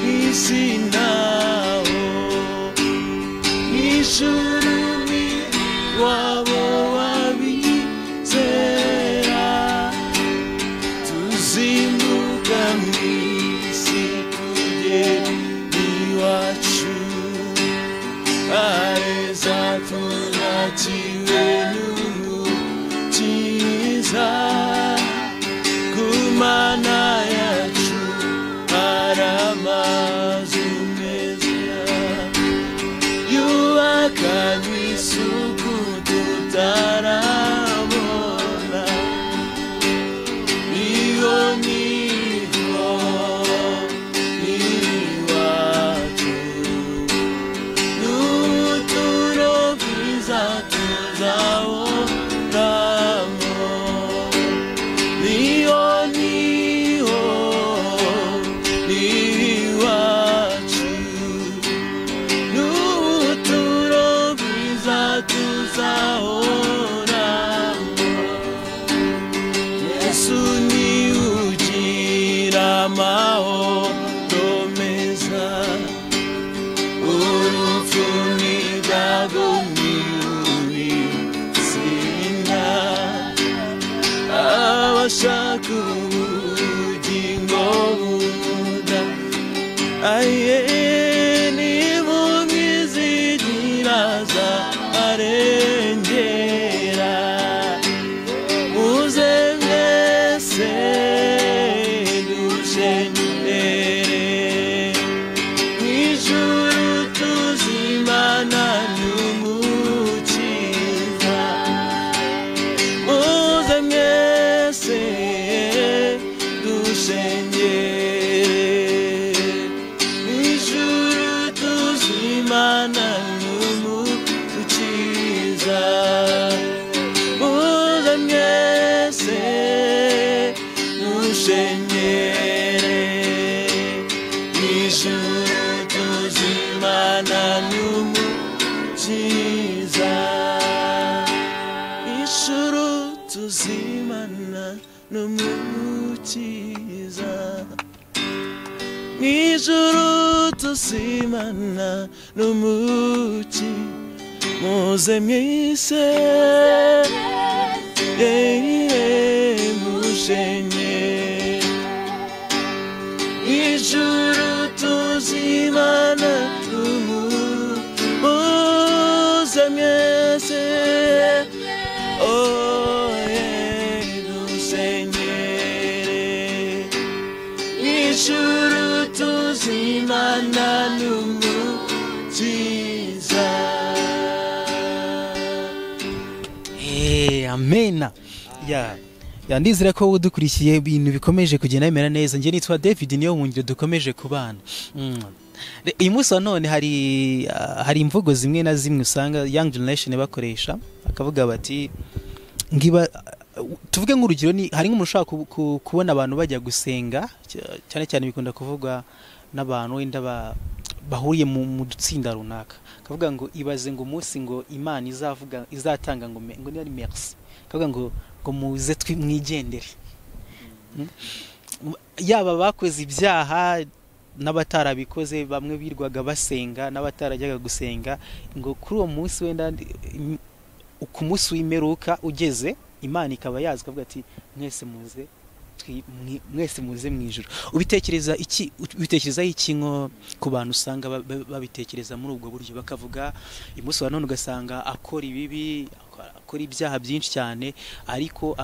[SPEAKER 6] isi, naho ijuru ni wabo wabizera. Tuzimuka mw'isi tugere iwacu, aheza tunakiwe n'Umukiza. Ku Mana yacu hari amazu meza yubakanywe isuku tutarabona. Niho, niho iwacu, n'ubuturo bwiza tuzahoramo. Niho, niho iwacu, n'ubuturo bwiza tuzahoramo. Yesu ni ugira amahoro meza, urupfu n'ibyago ntibitsinda. Abashaka ubugingo buda aye nimumwizigira arengera. Muze mwese dushenere, mw'ijuru tuzimana n'Umukiza. Muze mwese dushengere, mw'ijuru tuzimana n'Umukiza. Muze mwese dushengere, mw'ijuru tuzimana n'Umukiza. Ijuru tuzimana n'Umukiza. Mw'ijuru tuzimana n'Umukiza. Muze mwese mushenye, ijuru.
[SPEAKER 7] ijuru tuzimana n'Umukiza.
[SPEAKER 3] Amena. Ya ndizera ko udukurikiye ibintu bikomeje kugenda bimera neza. Njye nitwa David, niyo mungiro dukomeje kubana. Uyu munsi wa none hari imvugo zimwe na zimwe usanga young generation bakoresha, bakavuga bati ngiba, tuvuge nk'urugero, ni hari nk'umuntu ushaka kubona abantu bajya gusenga, cyane cyane bikunda kuvugwa n'abantu wenda bahuriye mu dutsinda runaka, akavuga ngo ibaze ngo umunsi ngo Imana izavuga izatanga ngo ngo ni ari merci, akavuga ngo muze mwigendere. Yaba bakoze ibyaha n'abatarabikoze, bamwe birwaga basenga n'abatarajyaga gusenga, ngo kuri uwo munsi wenda ku munsi w'imperuka ugeze, Imana ikaba yazi ikavuga ati mwese muze mwese muze mu ijuru. Ubitekereza iki, ubitekereza iki nko ku bantu usanga babitekereza muri ubwo buryo, bakavuga umunsi wa none ugasanga akora ibibi, akora ibyaha byinshi cyane, ariko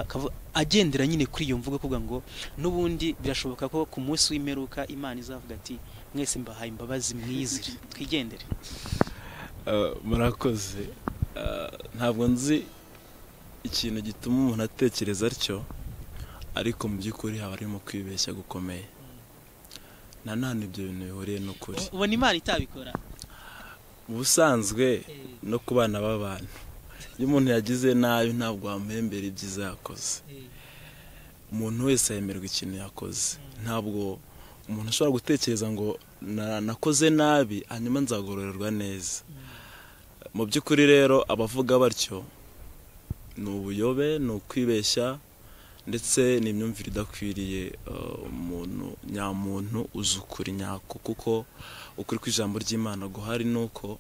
[SPEAKER 3] agendera nyine kuri iyo mvugo kuvuga ngo n'ubundi birashoboka ko ku munsi w'imperuka Imana izavuga ati mwese mbahaye imbabazi mwizire twigendere.
[SPEAKER 6] Murakoze. Ntabwo nzi ikintu gituma umuntu atekereza atyo, ariko mu by'ukuri haba harimo kwibeshya gukomeye. Nanone ibyo bintu bihuriye n'ukuri.
[SPEAKER 3] Ubona Imana itabikora
[SPEAKER 6] mu busanzwe no ku bana b'abantu. Iyo umuntu yagize nabi ntabwo wamuhembera ibyiza yakoze. Umuntu wese yemerwa ikintu yakoze. Ntabwo umuntu ashobora gutekereza ngo nakoze nabi hanyuma nzagororerwa neza. Mu by'ukuri rero abavuga batyo ni ubuyobe, ni ukwibeshya, ndetse ni imyumvire idakwiriye umuntu nyamuntu uzi ukuri nyako, kuko ukuri kw'ijambo ry'Imana guhari nuko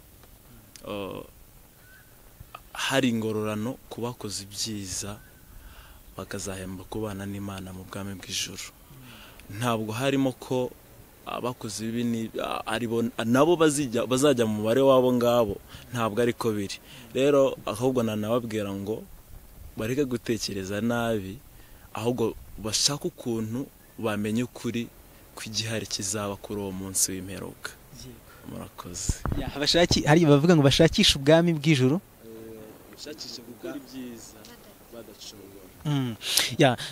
[SPEAKER 6] hari ingororano ku bakoze ibyiza bakazahemba kubana n'Imana mu bwami bw'ijuru. Ntabwo harimo ko abakoze ibibi aribo nabo bazajya mu mubare wabo ngabo, ntabwo ariko biri. Rero ahubwo nanababwira ngo bareke gutekereza nabi, ahubwo bashaka ukuntu bamenya ukuri kw'igihari kizaba kuri uwo munsi w'imperuka. Murakoze.
[SPEAKER 3] Hari bavuga ngo bashakishe ubwami bw'ijuru,
[SPEAKER 6] bashakishe gukora ibyiza badacogora.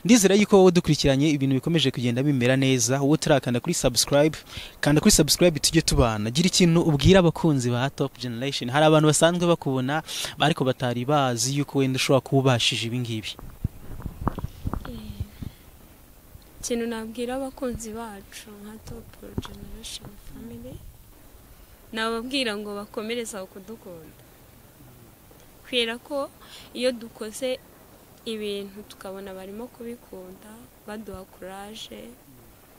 [SPEAKER 3] Ndizera yuko wowe dukurikiranye ibintu bikomeje kugenda bimera neza. Wowe utarakanda kuri subscribe, kanda kuri subscribe tujye tubana. Gira ikintu ubwira abakunzi ba Top Generation. Hari abantu basanzwe bakubona ariko batari bazi yuko wenda ushobora kubashije ibi ngibi.
[SPEAKER 2] Ikintu nabwira abakunzi bacu nka Top Generation Family, nababwira ngo bakomereze aho kudukunda, kubera ko iyo dukoze ibintu tukabona barimo kubikunda baduha courage,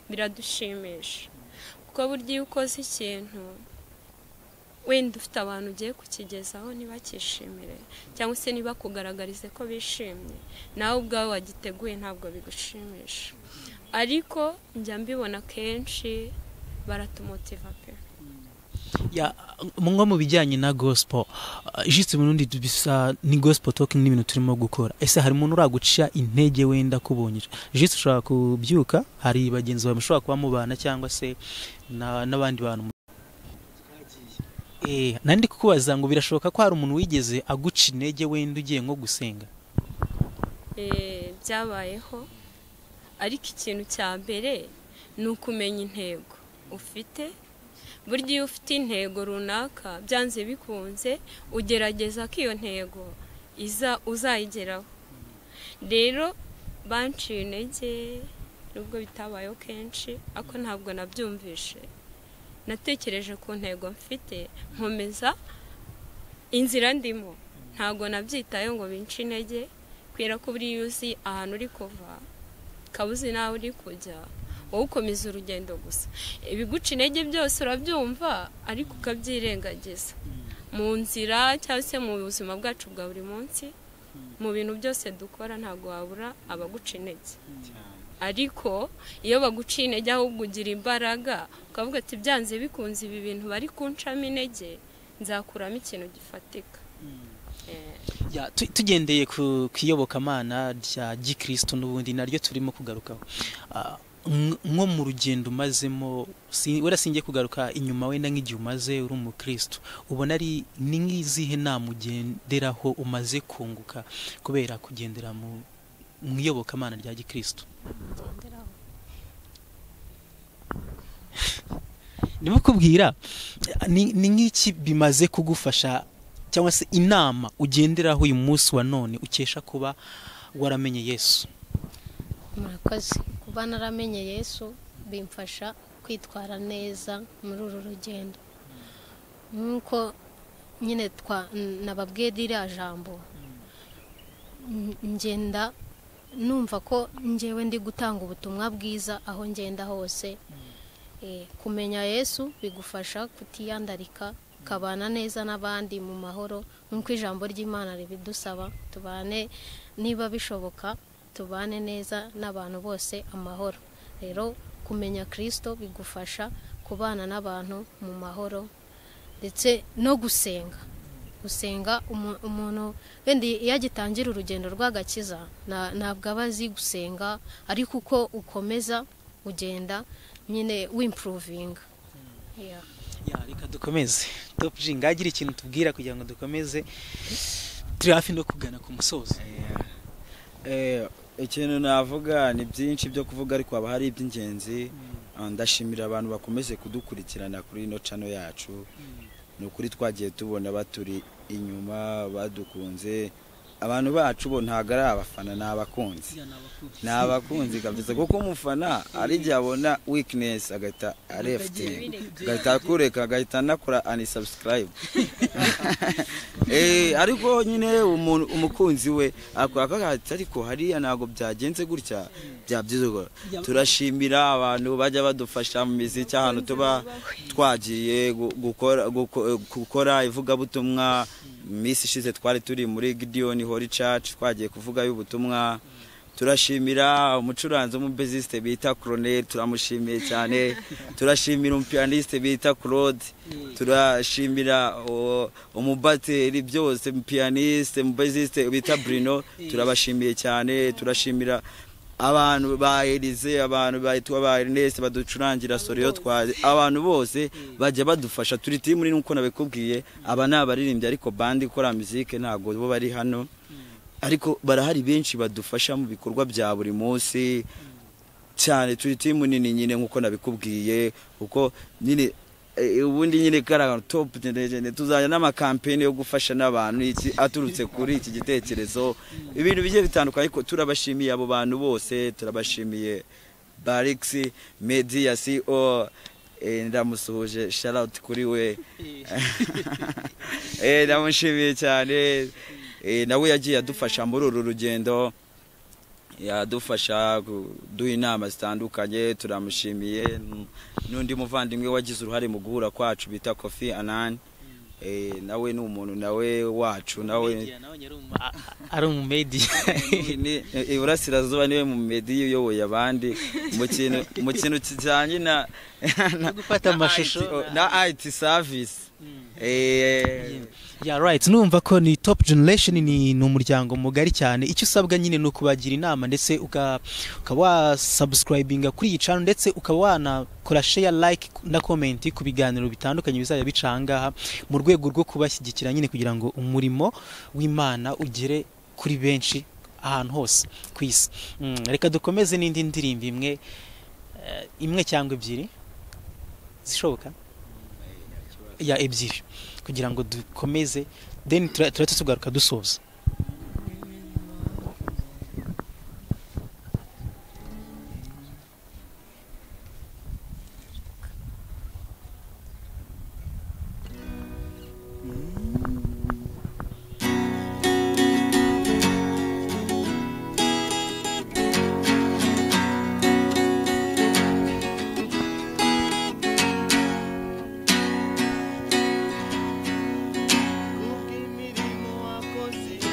[SPEAKER 2] biradushimisha. Kuko burya iyo ukoze ikintu wenda ufite abantu ugiye kukigezaho ntibakishimire cyangwa se ntibakugaragarize ko bishimye, nawe ubwawe wagiteguye ntabwo bigushimisha. Ariko njya mbibona kenshi baratumotiva pe.
[SPEAKER 3] Ya nko mu bijyanye na gospel, juste murundi bisa ni gospel talking n'ibintu turimo gukora. Ese hari umuntu uraguca intege wenda kubonye? Juste ushobora kubyuka, hari bagenzi bawe mushobora kuba mubana cyangwa se n'abandi bantu. Nandi kukubaza ngo birashoboka ko hari umuntu wigeze aguca intege wenda ugiye nko gusenga?
[SPEAKER 2] Byabayeho, ariko ikintu cya mbere ni ukumenya intego ufite. Burya iyo ufite intego runaka byanze bikunze ugerageza ko iyo ntego uzayigeraho. Rero banciye intege nubwo bitabayeho kenshi, ariko ntabwo nabyumvishe. Natekereje ku ntego mfite nkomeza inzira ndimo, ntabwo nabyitayeho ngo bince intege, kubera ko buriya uzi ahantu uri kuva ukaba uzi n'aho uri kujya, wowe ukomeza urugendo gusa. Ibiguca intege byose urabyumva ariko ukabyirengagiza mu nzira cyangwa se mu buzima bwacu bwa buri munsi. Mu bintu byose dukora ntabwo wabura abaguca intege, ariko iyo baguciye intege ahubwo ugira imbaraga ukavuga ati byanze bikunze ibi bintu bari kuncamo intege nzakuramo ikintu gifatika.
[SPEAKER 3] Tugendeye ku iyobokamana rya gikristo n'ubundi naryo turimo kugarukaho, Nko mu rugendo umazemo, wenda singiye kugaruka inyuma, wenda nk'igihe umaze uri umukristo, ubona ari ni nk'izihe nama ugenderaho umaze kunguka kubera kugendera mu iyobokamana rya gikristo? Ndimo kubwira ni nk'iki bimaze kugufasha cyangwa se inama ugenderaho uyu munsi wa none ukesha kuba waramenye Yesu.
[SPEAKER 5] Murakoze. Kuba naramenye Yesu bimfasha kwitwara neza muri uru rugendo, nk'uko nyine nababwiye ririya jambo, ngenda numva ko njyewe ndi gutanga ubutumwa bwiza aho ngenda hose. Kumenya Yesu bigufasha kutiyandarika, ukabana neza n'abandi mu mahoro, nk'uko ijambo ry'Imana ribidusaba, tubane niba bishoboka tubane neza n'abantu bose amahoro. Rero kumenya Kristo bigufasha kubana n'abantu mu mahoro, ndetse no gusenga. Gusenga umuntu wenda iyo agitangira urugendo rw'agakiza ntabwo aba azi gusenga, ariko uko ukomeza ugenda nyine wimprovinga.
[SPEAKER 3] Reka dukomeze. Top G, ngagira ikintu tubwira kugira ngo dukomeze, turi hafi no kugana ku musozo.
[SPEAKER 1] Ikintu navuga ni byinshi byo kuvuga, ariko haba hari iby'ingenzi. Ndashimira abantu bakomeze kudukurikirana kuri ino channel yacu. Ni ukuri twagiye tubona baturi inyuma badukunze. Abantu bacu bo ntago ari abafana, ni abakunzi, ni abakunzi kabisa, kuko umufana ari igihe abona weakness agahita arefting, agahita akureka, agahita anakora unsubscribe. Ariko nyine umukunzi we akora akagahita, ariko hariya ntabwo byagenze gutya, byabyiza. Turashimira abantu bajya badufasha mu miziki, ahantu tuba twagiye gukora ivugabutumwa. Minsi ishize twari turi muri Gideon Holy Church, twagiye kuvuga y'ubutumwa. Turashimira umucuranzi w'umubeziste bita Colonel, turamushimiye cyane. Turashimira umupianiste bita Claude, turashimira umubateri byose, umupianiste, umubeziste bita Bruno, turabashimiye cyane. Turashimira abantu ba Elize, abantu bayitwa ba Ernest baducurangira soriyo, twaje abantu bose bajya badufasha. Turi team nini nkuko nabikubwiye, aba ni abaririmbyi ariko band ikora music ntago bo bari hano, ariko barahari benshi badufasha mu bikorwa bya buri munsi cyane. Turi team nini nyine nkuko nabikubwiye, kuko nyine ubundi nyine kara top generation tuzajya n'amakampeni yo gufasha n'abantu iki aturutse kuri iki gitekerezo, ibintu bigiye bitandukanye. Ariko turabashimiye abo bantu bose, turabashimiye Barix Media CO, ndamusuhuje, shout out kuri we. Ndamushimiye cyane, nawe yagiye adufasha muri uru rugendo, yadufasha kuduha inama zitandukanye, turamushimiye. N'undi muvandimwe wagize uruhare mu guhura kwacu bita Kofi Annan, nawe ni umuntu nawe wacu, nawe
[SPEAKER 3] ari mu media
[SPEAKER 1] Iburasirazuba, niwe mu media uyoboye abandi mu kintu kijyanye na
[SPEAKER 3] gufata amashusho
[SPEAKER 1] na IT service.
[SPEAKER 3] Yeah, right. Numva ko ni Top Generation ni umuryango mugari cyane. Icyo usabwa nyine ni ukubagira inama, ndetse ukaba wa subscribinga kuri iyi channel, ndetse ukaba wanakora share, like na comment ku biganiro bitandukanye bizajya bicangaha, mu rwego rwo kubashyigikira nyine kugira ngo umurimo w'Imana ugere kuri benshi ahantu hose ku isi. Reka dukomeze n'indi ndirimbo imwe cyangwa ebyiri zishoboka, ya ebyiri, kugira ngo dukomeze, then turate tugaruka dusoza.
[SPEAKER 7] Kubw'imirimo wakoze.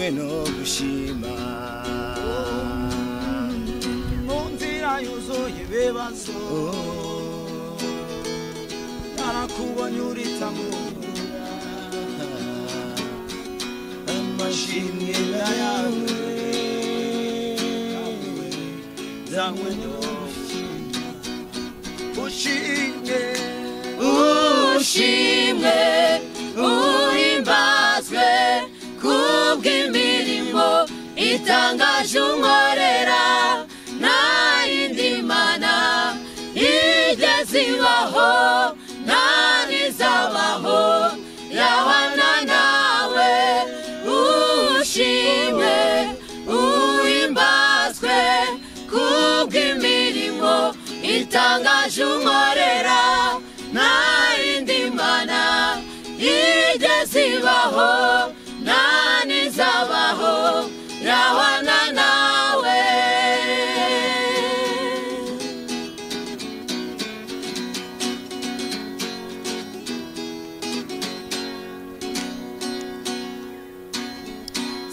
[SPEAKER 4] Nzanywe no gushima
[SPEAKER 1] mu nzira yuzuye ibibazo narakubonye uritamura
[SPEAKER 4] amashimwe yawe
[SPEAKER 1] nzanywe no gushima ushimwe
[SPEAKER 7] ushimwe uhimbazwe kubw'imirimo itangaje unkorera nta yindi mana igeze ibaho nta n'izabaho yahwana nawe ushimwe uhimbazwe kubw'imirimo itangaje unkorera nta yindi mana igeze ibaho nta n'izabaho yahwana nawe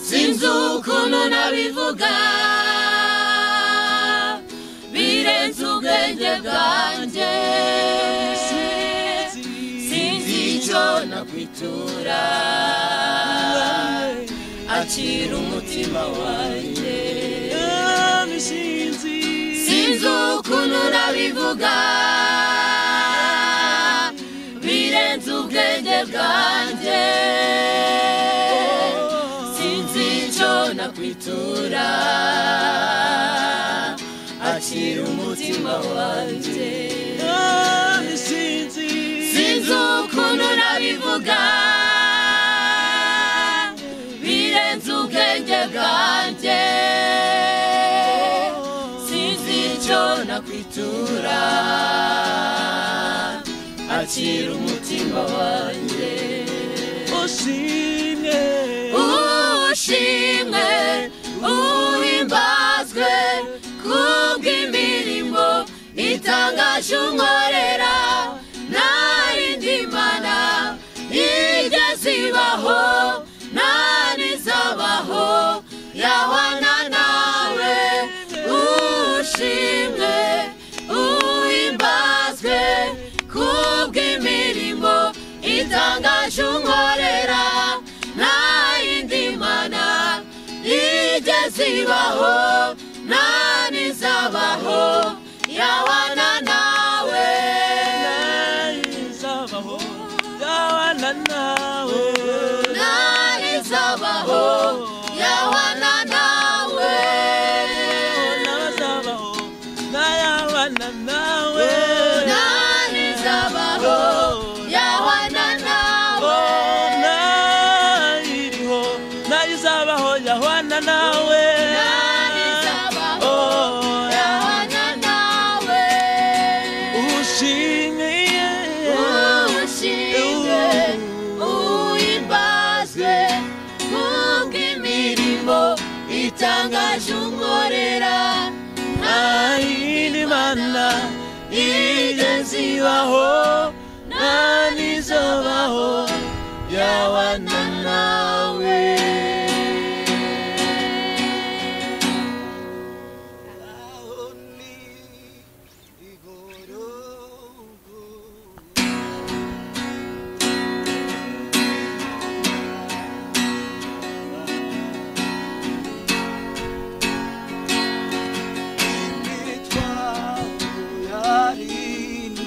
[SPEAKER 7] sinzi ukuntu nabivuga birenze ubwenge bwanjye sinzi icyo nakwitura akira umutima wanjye sinzi ukuntu nabivuga birenze ubwenge bwanjye sinzi icyo nakwitura akira umutima wanjye sinzi ukuntu nabivuga birenze ubwenge bwanjye sinzi icyo nakwitura akira umutima wanjye
[SPEAKER 6] ushimwe
[SPEAKER 7] ushimwe uhimbazwe kubw'imirimo itangaje unkorera nta yindi mana igeze ibaho nta n'izabaho yahwana nawe ushimwe uhimbazwe kubw'imirimo itangaje unkorera nta yindi mana igeze ibaho nta n'izabaho yahwana nawe
[SPEAKER 6] izabaho yahwana nawe
[SPEAKER 7] nta n'izabaho yahwana nawe
[SPEAKER 6] n'abazabaho yahwana nawe
[SPEAKER 7] nta n'izabaho yahwana nawe
[SPEAKER 6] iriho nayizabaho yahwana nawe
[SPEAKER 7] nta n'izabaho yahwana nawe
[SPEAKER 6] ushimwe
[SPEAKER 7] ushimwe uhimbazwe kubw'imirimo itangaje unkorera
[SPEAKER 6] nta yindi mana igeze ibaho nta n'izabaho yahwana nawe
[SPEAKER 1] aho ni igororoko imitwaro yarindiho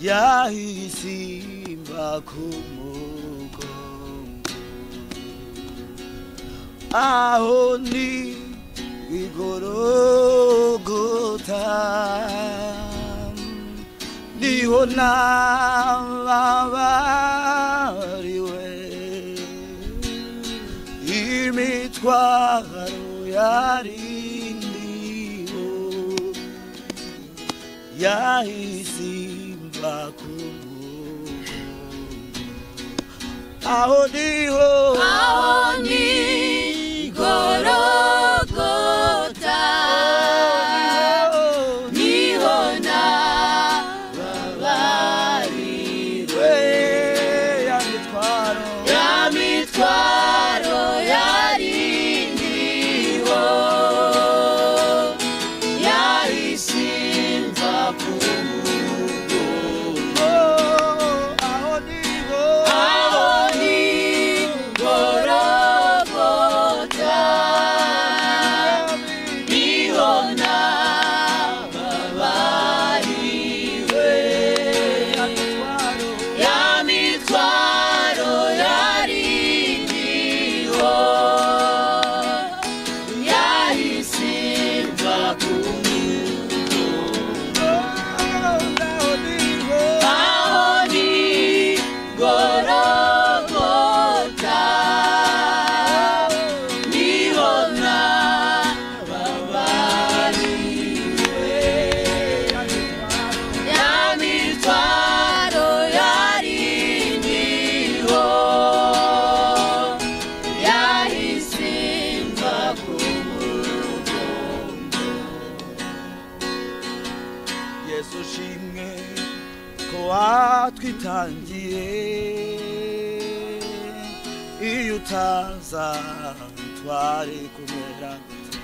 [SPEAKER 1] yahisimba ku mugongo aho ni igorogota niho nababariwe imitwaro yarindiho yahisimba ku mugongo aho niho
[SPEAKER 7] aho ni Golgota niho nababariwe
[SPEAKER 1] ya mitwaro
[SPEAKER 7] ya
[SPEAKER 1] Waratwitangiye iyo utaza twari kumera gute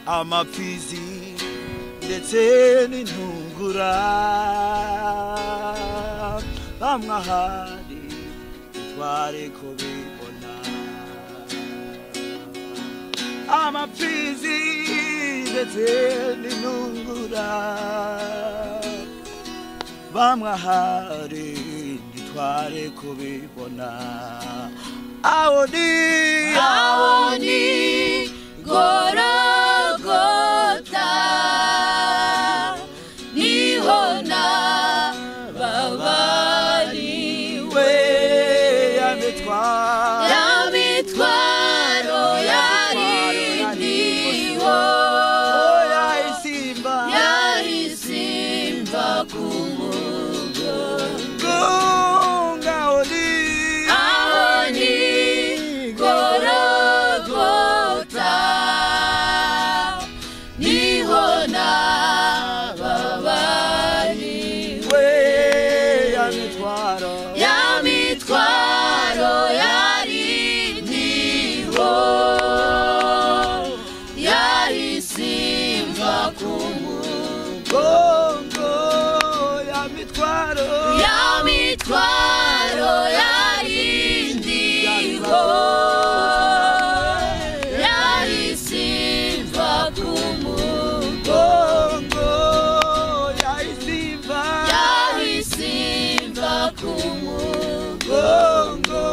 [SPEAKER 1] amapfizi ndetse n'intungura bamwe ahari twari kubibona amapfizi ndetse n'intungura bamwe ahari ntitwari kubibona aho ni
[SPEAKER 7] Golgotha niho nababariwe
[SPEAKER 1] ya
[SPEAKER 7] mitwaro yari ndiho yahisimba ku mugongo
[SPEAKER 1] aho
[SPEAKER 7] ni Golgotha niho nababariwe ya mitwaro yari ndiho yahisimba ku
[SPEAKER 1] mugongo ya mitwaro
[SPEAKER 7] yari ndiho yahisimba ku mugongo yahisimba ku mugongo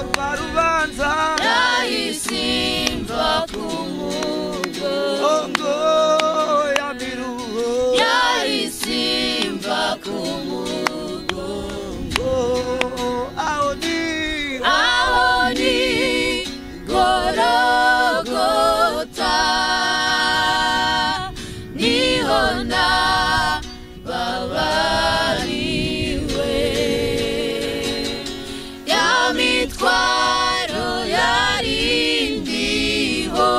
[SPEAKER 1] rwa rubanza
[SPEAKER 7] yahisimba ku mugongo
[SPEAKER 1] ya miruho
[SPEAKER 7] yahisimba ku mugongo
[SPEAKER 1] aho ni
[SPEAKER 7] Golgotha niho nababariwe ya mitwaro yari ndiho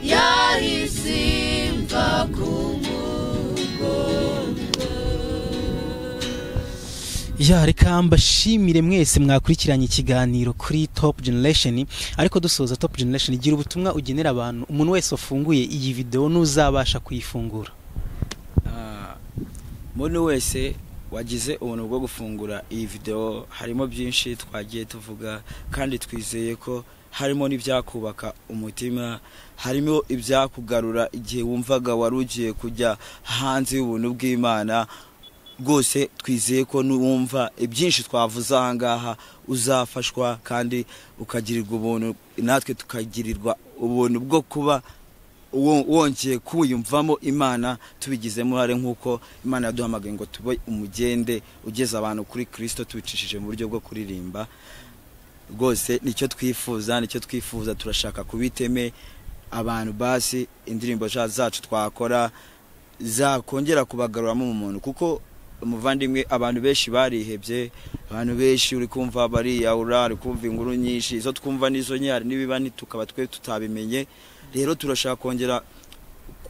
[SPEAKER 7] yahisimba ku mugongo.
[SPEAKER 3] Ya reka mbashimire mwese mwakurikiranye ikiganiro kuri Top Generation, ariko dusoza Top Generation igira ubutumwa ugenera abantu, umuntu wese wafunguye iyi video nuzabasha kuyifungura.
[SPEAKER 1] Muntu wese wagize ubuntu bwo gufungura iyi video harimo byinshi twagiye tuvuga kandi twizeye ko harimo n'ibyakubaka umutima, harimo ibyakugarura igihe wumvaga wari ugiye kujya hanze y'ubuntu bw'Imana. Rwose twizeye ko nuwumva ibyinshi twavuze aha ngaha uzafashwa kandi ukagirirwa ubuntu, natwe tukagirirwa ubuntu bwo kuba wongeye kuyumvamo Imana tubigizemo uruhare nk'uko Imana yaduhamagaye ngo tube umugende ugeza abantu kuri Kristo tubicishije mu buryo bwo kuririmba. Rwose nicyo twifuza, nicyo twifuza, turashaka kubiteme abantu basi indirimbo zacu twakora zakongera kubagaruramo umuntu, kuko umuvandimwe abantu benshi barihebye, abantu benshi uri kumva bariyahura, uri kumva inkuru nyinshi izo twumva nizo nyari nibiba tukaba twe tutabimenye. Rero turashaka kongera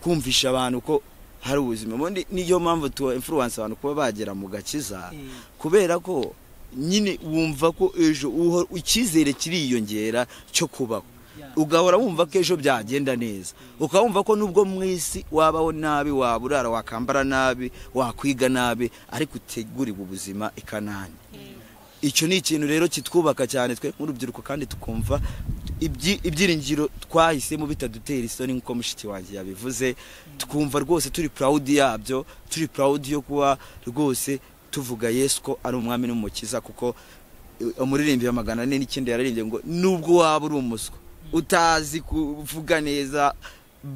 [SPEAKER 1] kumvisha abantu ko hari ubuzima. Ubundi niyo mpamvu tu influence abantu kuba bagera mu gakiza, kubera ko nyine wumva ko ejo icyizere kiriyongera cyo kubaho, ugahora wumva ko ejo byagenda neza, ukabumva ko nubwo mu isi wabaho nabi, waburara, wakambara nabi, wakwiga nabi, ariko utegurirwa ubuzima i Kanani. Icyo ni ikintu rero kitwubaka cyane twe nk'urubyiruko, kandi tukumva ibyiringiro twahisemo bitadutera isoni nk'uko mushiki wanjye yabivuze, tukumva rwose turi proud yabyo, turi proud yo kuba rwose tuvuga Yesu ko ari umwami n'umukiza, kuko umuririmbyi wa 409 yaririmbye ngo nubwo waba uri umuswa utazi kuvuga neza,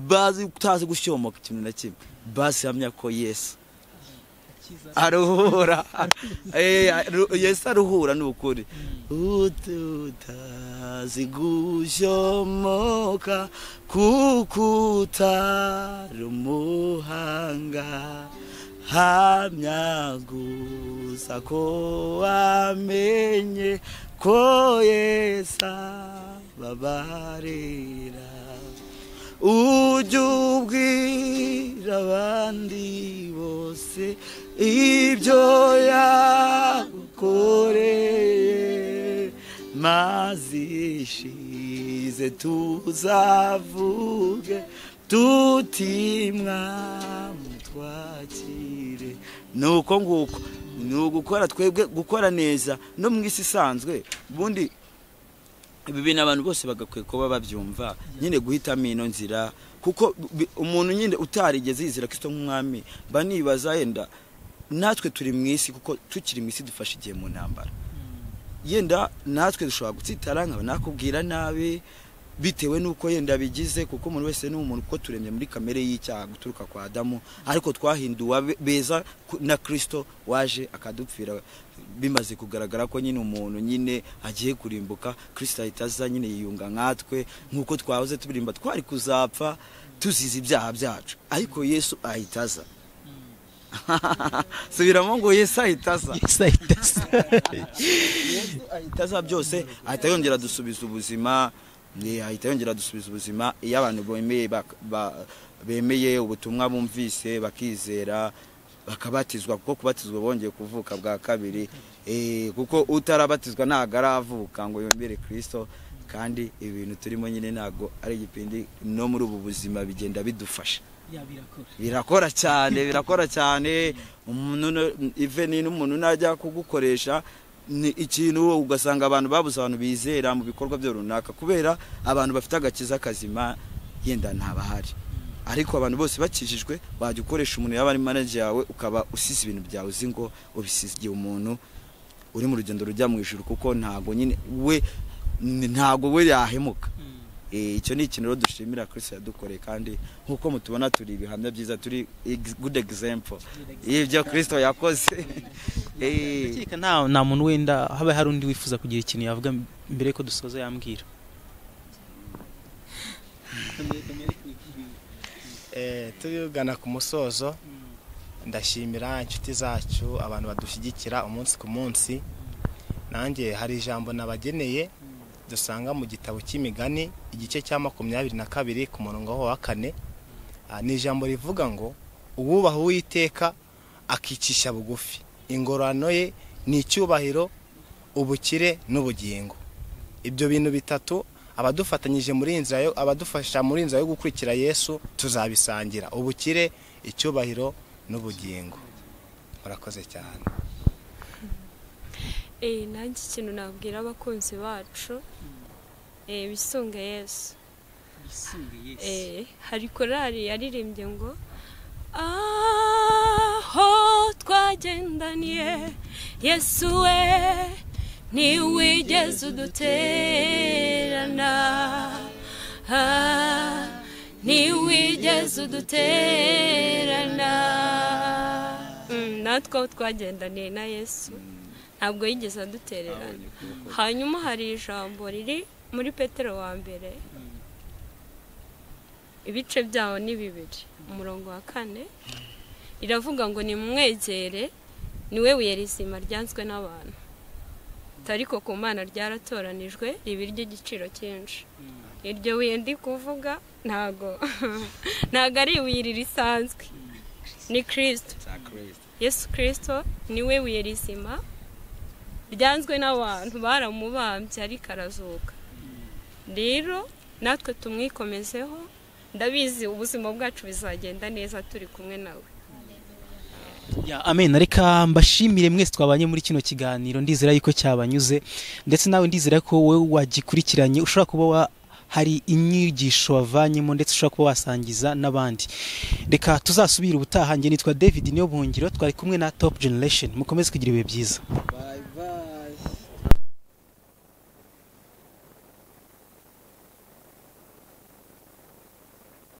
[SPEAKER 1] bazi utazi gushomoka ikintu na kimwe, basi hamya ko Yesu aruhura. Yesu aruhura n'ukuri. Utazi gushomoka kuko utari umuhanga, hamya gusa ko wamenye ko Yesu ababarira, Ujye ubwira abandi bose ibyo yagukoreye, maze ishize tuzavuge tuti mwamutwakire. Nuko nguko ni ugukora twebwe, gukora neza no mu isi isanzwe. Ubundi ibi bintu abantu bose bagakwiye kuba babyumva nyine, guhitamo ino nzira, kuko umuntu nyine utarigeze yizera Kristo nk'umwami, banibaza yenda natwe turi mu isi, kuko tukiri mu isi dufashe igihe mu ntambara, yenda natwe dushobora gutsitara nkaba nakubwira nabi bitewe nuko yenda bigize, kuko umuntu wese ni umuntu, kuko turemye muri kamere y'icyaha guturuka kwa Adamu, ariko twahinduwe beza na Kristo waje akadupfira. Bimaze kugaragara ko nyine umuntu nyine agiye kurimbuka, Kristo ahita aza nyine yiyunga nkatwe, nkuko twahoze tubirimba twari kuzapfa tuzize ibyaha byacu, ariko Yesu ahita aza. Subiramo ngo Yesu ahita aza.
[SPEAKER 3] Yesu ahita aza.
[SPEAKER 1] Yesu ahita aza byose, ahita yongera dusubiza ubuzima. Ahita yongera dusubiza ubuzima iyo abantu bemeye ubutumwa bumvise bakizera bakabatizwa, kuko kubatizwa bongeye kuvuka bwa kabiri, kuko utarabatizwa ntago aravuka ngo yongere Kristo. Kandi ibintu turimo nyine ntago ari igipindi, no muri ubu buzima bigenda bidufasha. Birakora cyane, birakora cyane. Umuntu even n'umuntu najya kugukoresha ni ikintu, ugasanga abantu babuze abantu bizera mu bikorwa byo runaka, kubera abantu bafite agakiza kazima yenda ntabahari. Ariko abantu bose bakijijwe, wajya ukoresha umuntu yaba ari manager yawe, ukaba usize ibintu byawe uzi ngo ubisigiye umuntu uri mu rugendo rujya mu ijuru, kuko ntago nyine we ntago we yahemuka. Icyo ni ikintu rero dushimira Kristo yadukoreye, kandi nkuko mutubona turi ibihamya byiza, turi good example y'ibyo Kristo yakoze.
[SPEAKER 3] Ndakeka nta muntu wenda haba hari undi wifuza kugira ikintu yavuga mbere ko dusoza yambwira.
[SPEAKER 4] Tugana ku musozo, ndashimira inshuti zacu, abantu badushyigikira umunsi ku munsi. Nanjye hari ijambo nabageneye dusanga mu gitabo cy'Imigani igice cya 22 ku murongo wa 4. Ni ijambo rivuga ngo uwubaha Uwiteka akicisha bugufi, ingororano ye ni icyubahiro, ubukire n'ubugingo. Ibyo bintu bitatu abadufatanyije muri inzira yo, abadufasha muri inzira yo gukurikira Yesu, tuzabisangira: ubukire, icyubahiro n'ubugingo. Murakoze cyane.
[SPEAKER 2] Nanjye ikintu nabwira abakunzi bacu, bisunge Yesu. Hari korali yaririmbye ngo aho twagendaniye Yesu we ntiwigeze udutererana, ntiwigeze udutererana. Natwe aho twagendaniye na Yesu ntabwo yigeze adutererana. Hanyuma hari ijambo riri muri Petero wa mbere, ibice byawo ni 2, umurongo wa 4, iravuga ngo nimumwegere, niwe buye rizima ryanzwe n'abantu, ariko ku Mana ryaratoranijwe riba iry'igiciro cyinshi. Iryo buye ndi kuvuga ntago ari ibuye risanzwe, ni Kristo. Yesu Kristo niwe buye rizima ryanzwe n'abantu, baramubambye ariko arazuka. Rero natwe tumwikomezeho, ndabizi ubuzima bwacu bizagenda neza turi kumwe nawe.
[SPEAKER 3] Ya, amen. Reka mbashimire mwese twabanye muri kino kiganiro, ndizera yuko cyabanyuze, ndetse nawe ndizera ko wowe wagikurikiranye ushobora kuba hari inyigisho wavanyemo, ndetse ushobora kuba wasangiza n'abandi. Reka tuzasubira ubutaha. Njye nitwa David Niyobuhungiro, twari kumwe na Top Generation. Mukomeze kugira ibihe byiza.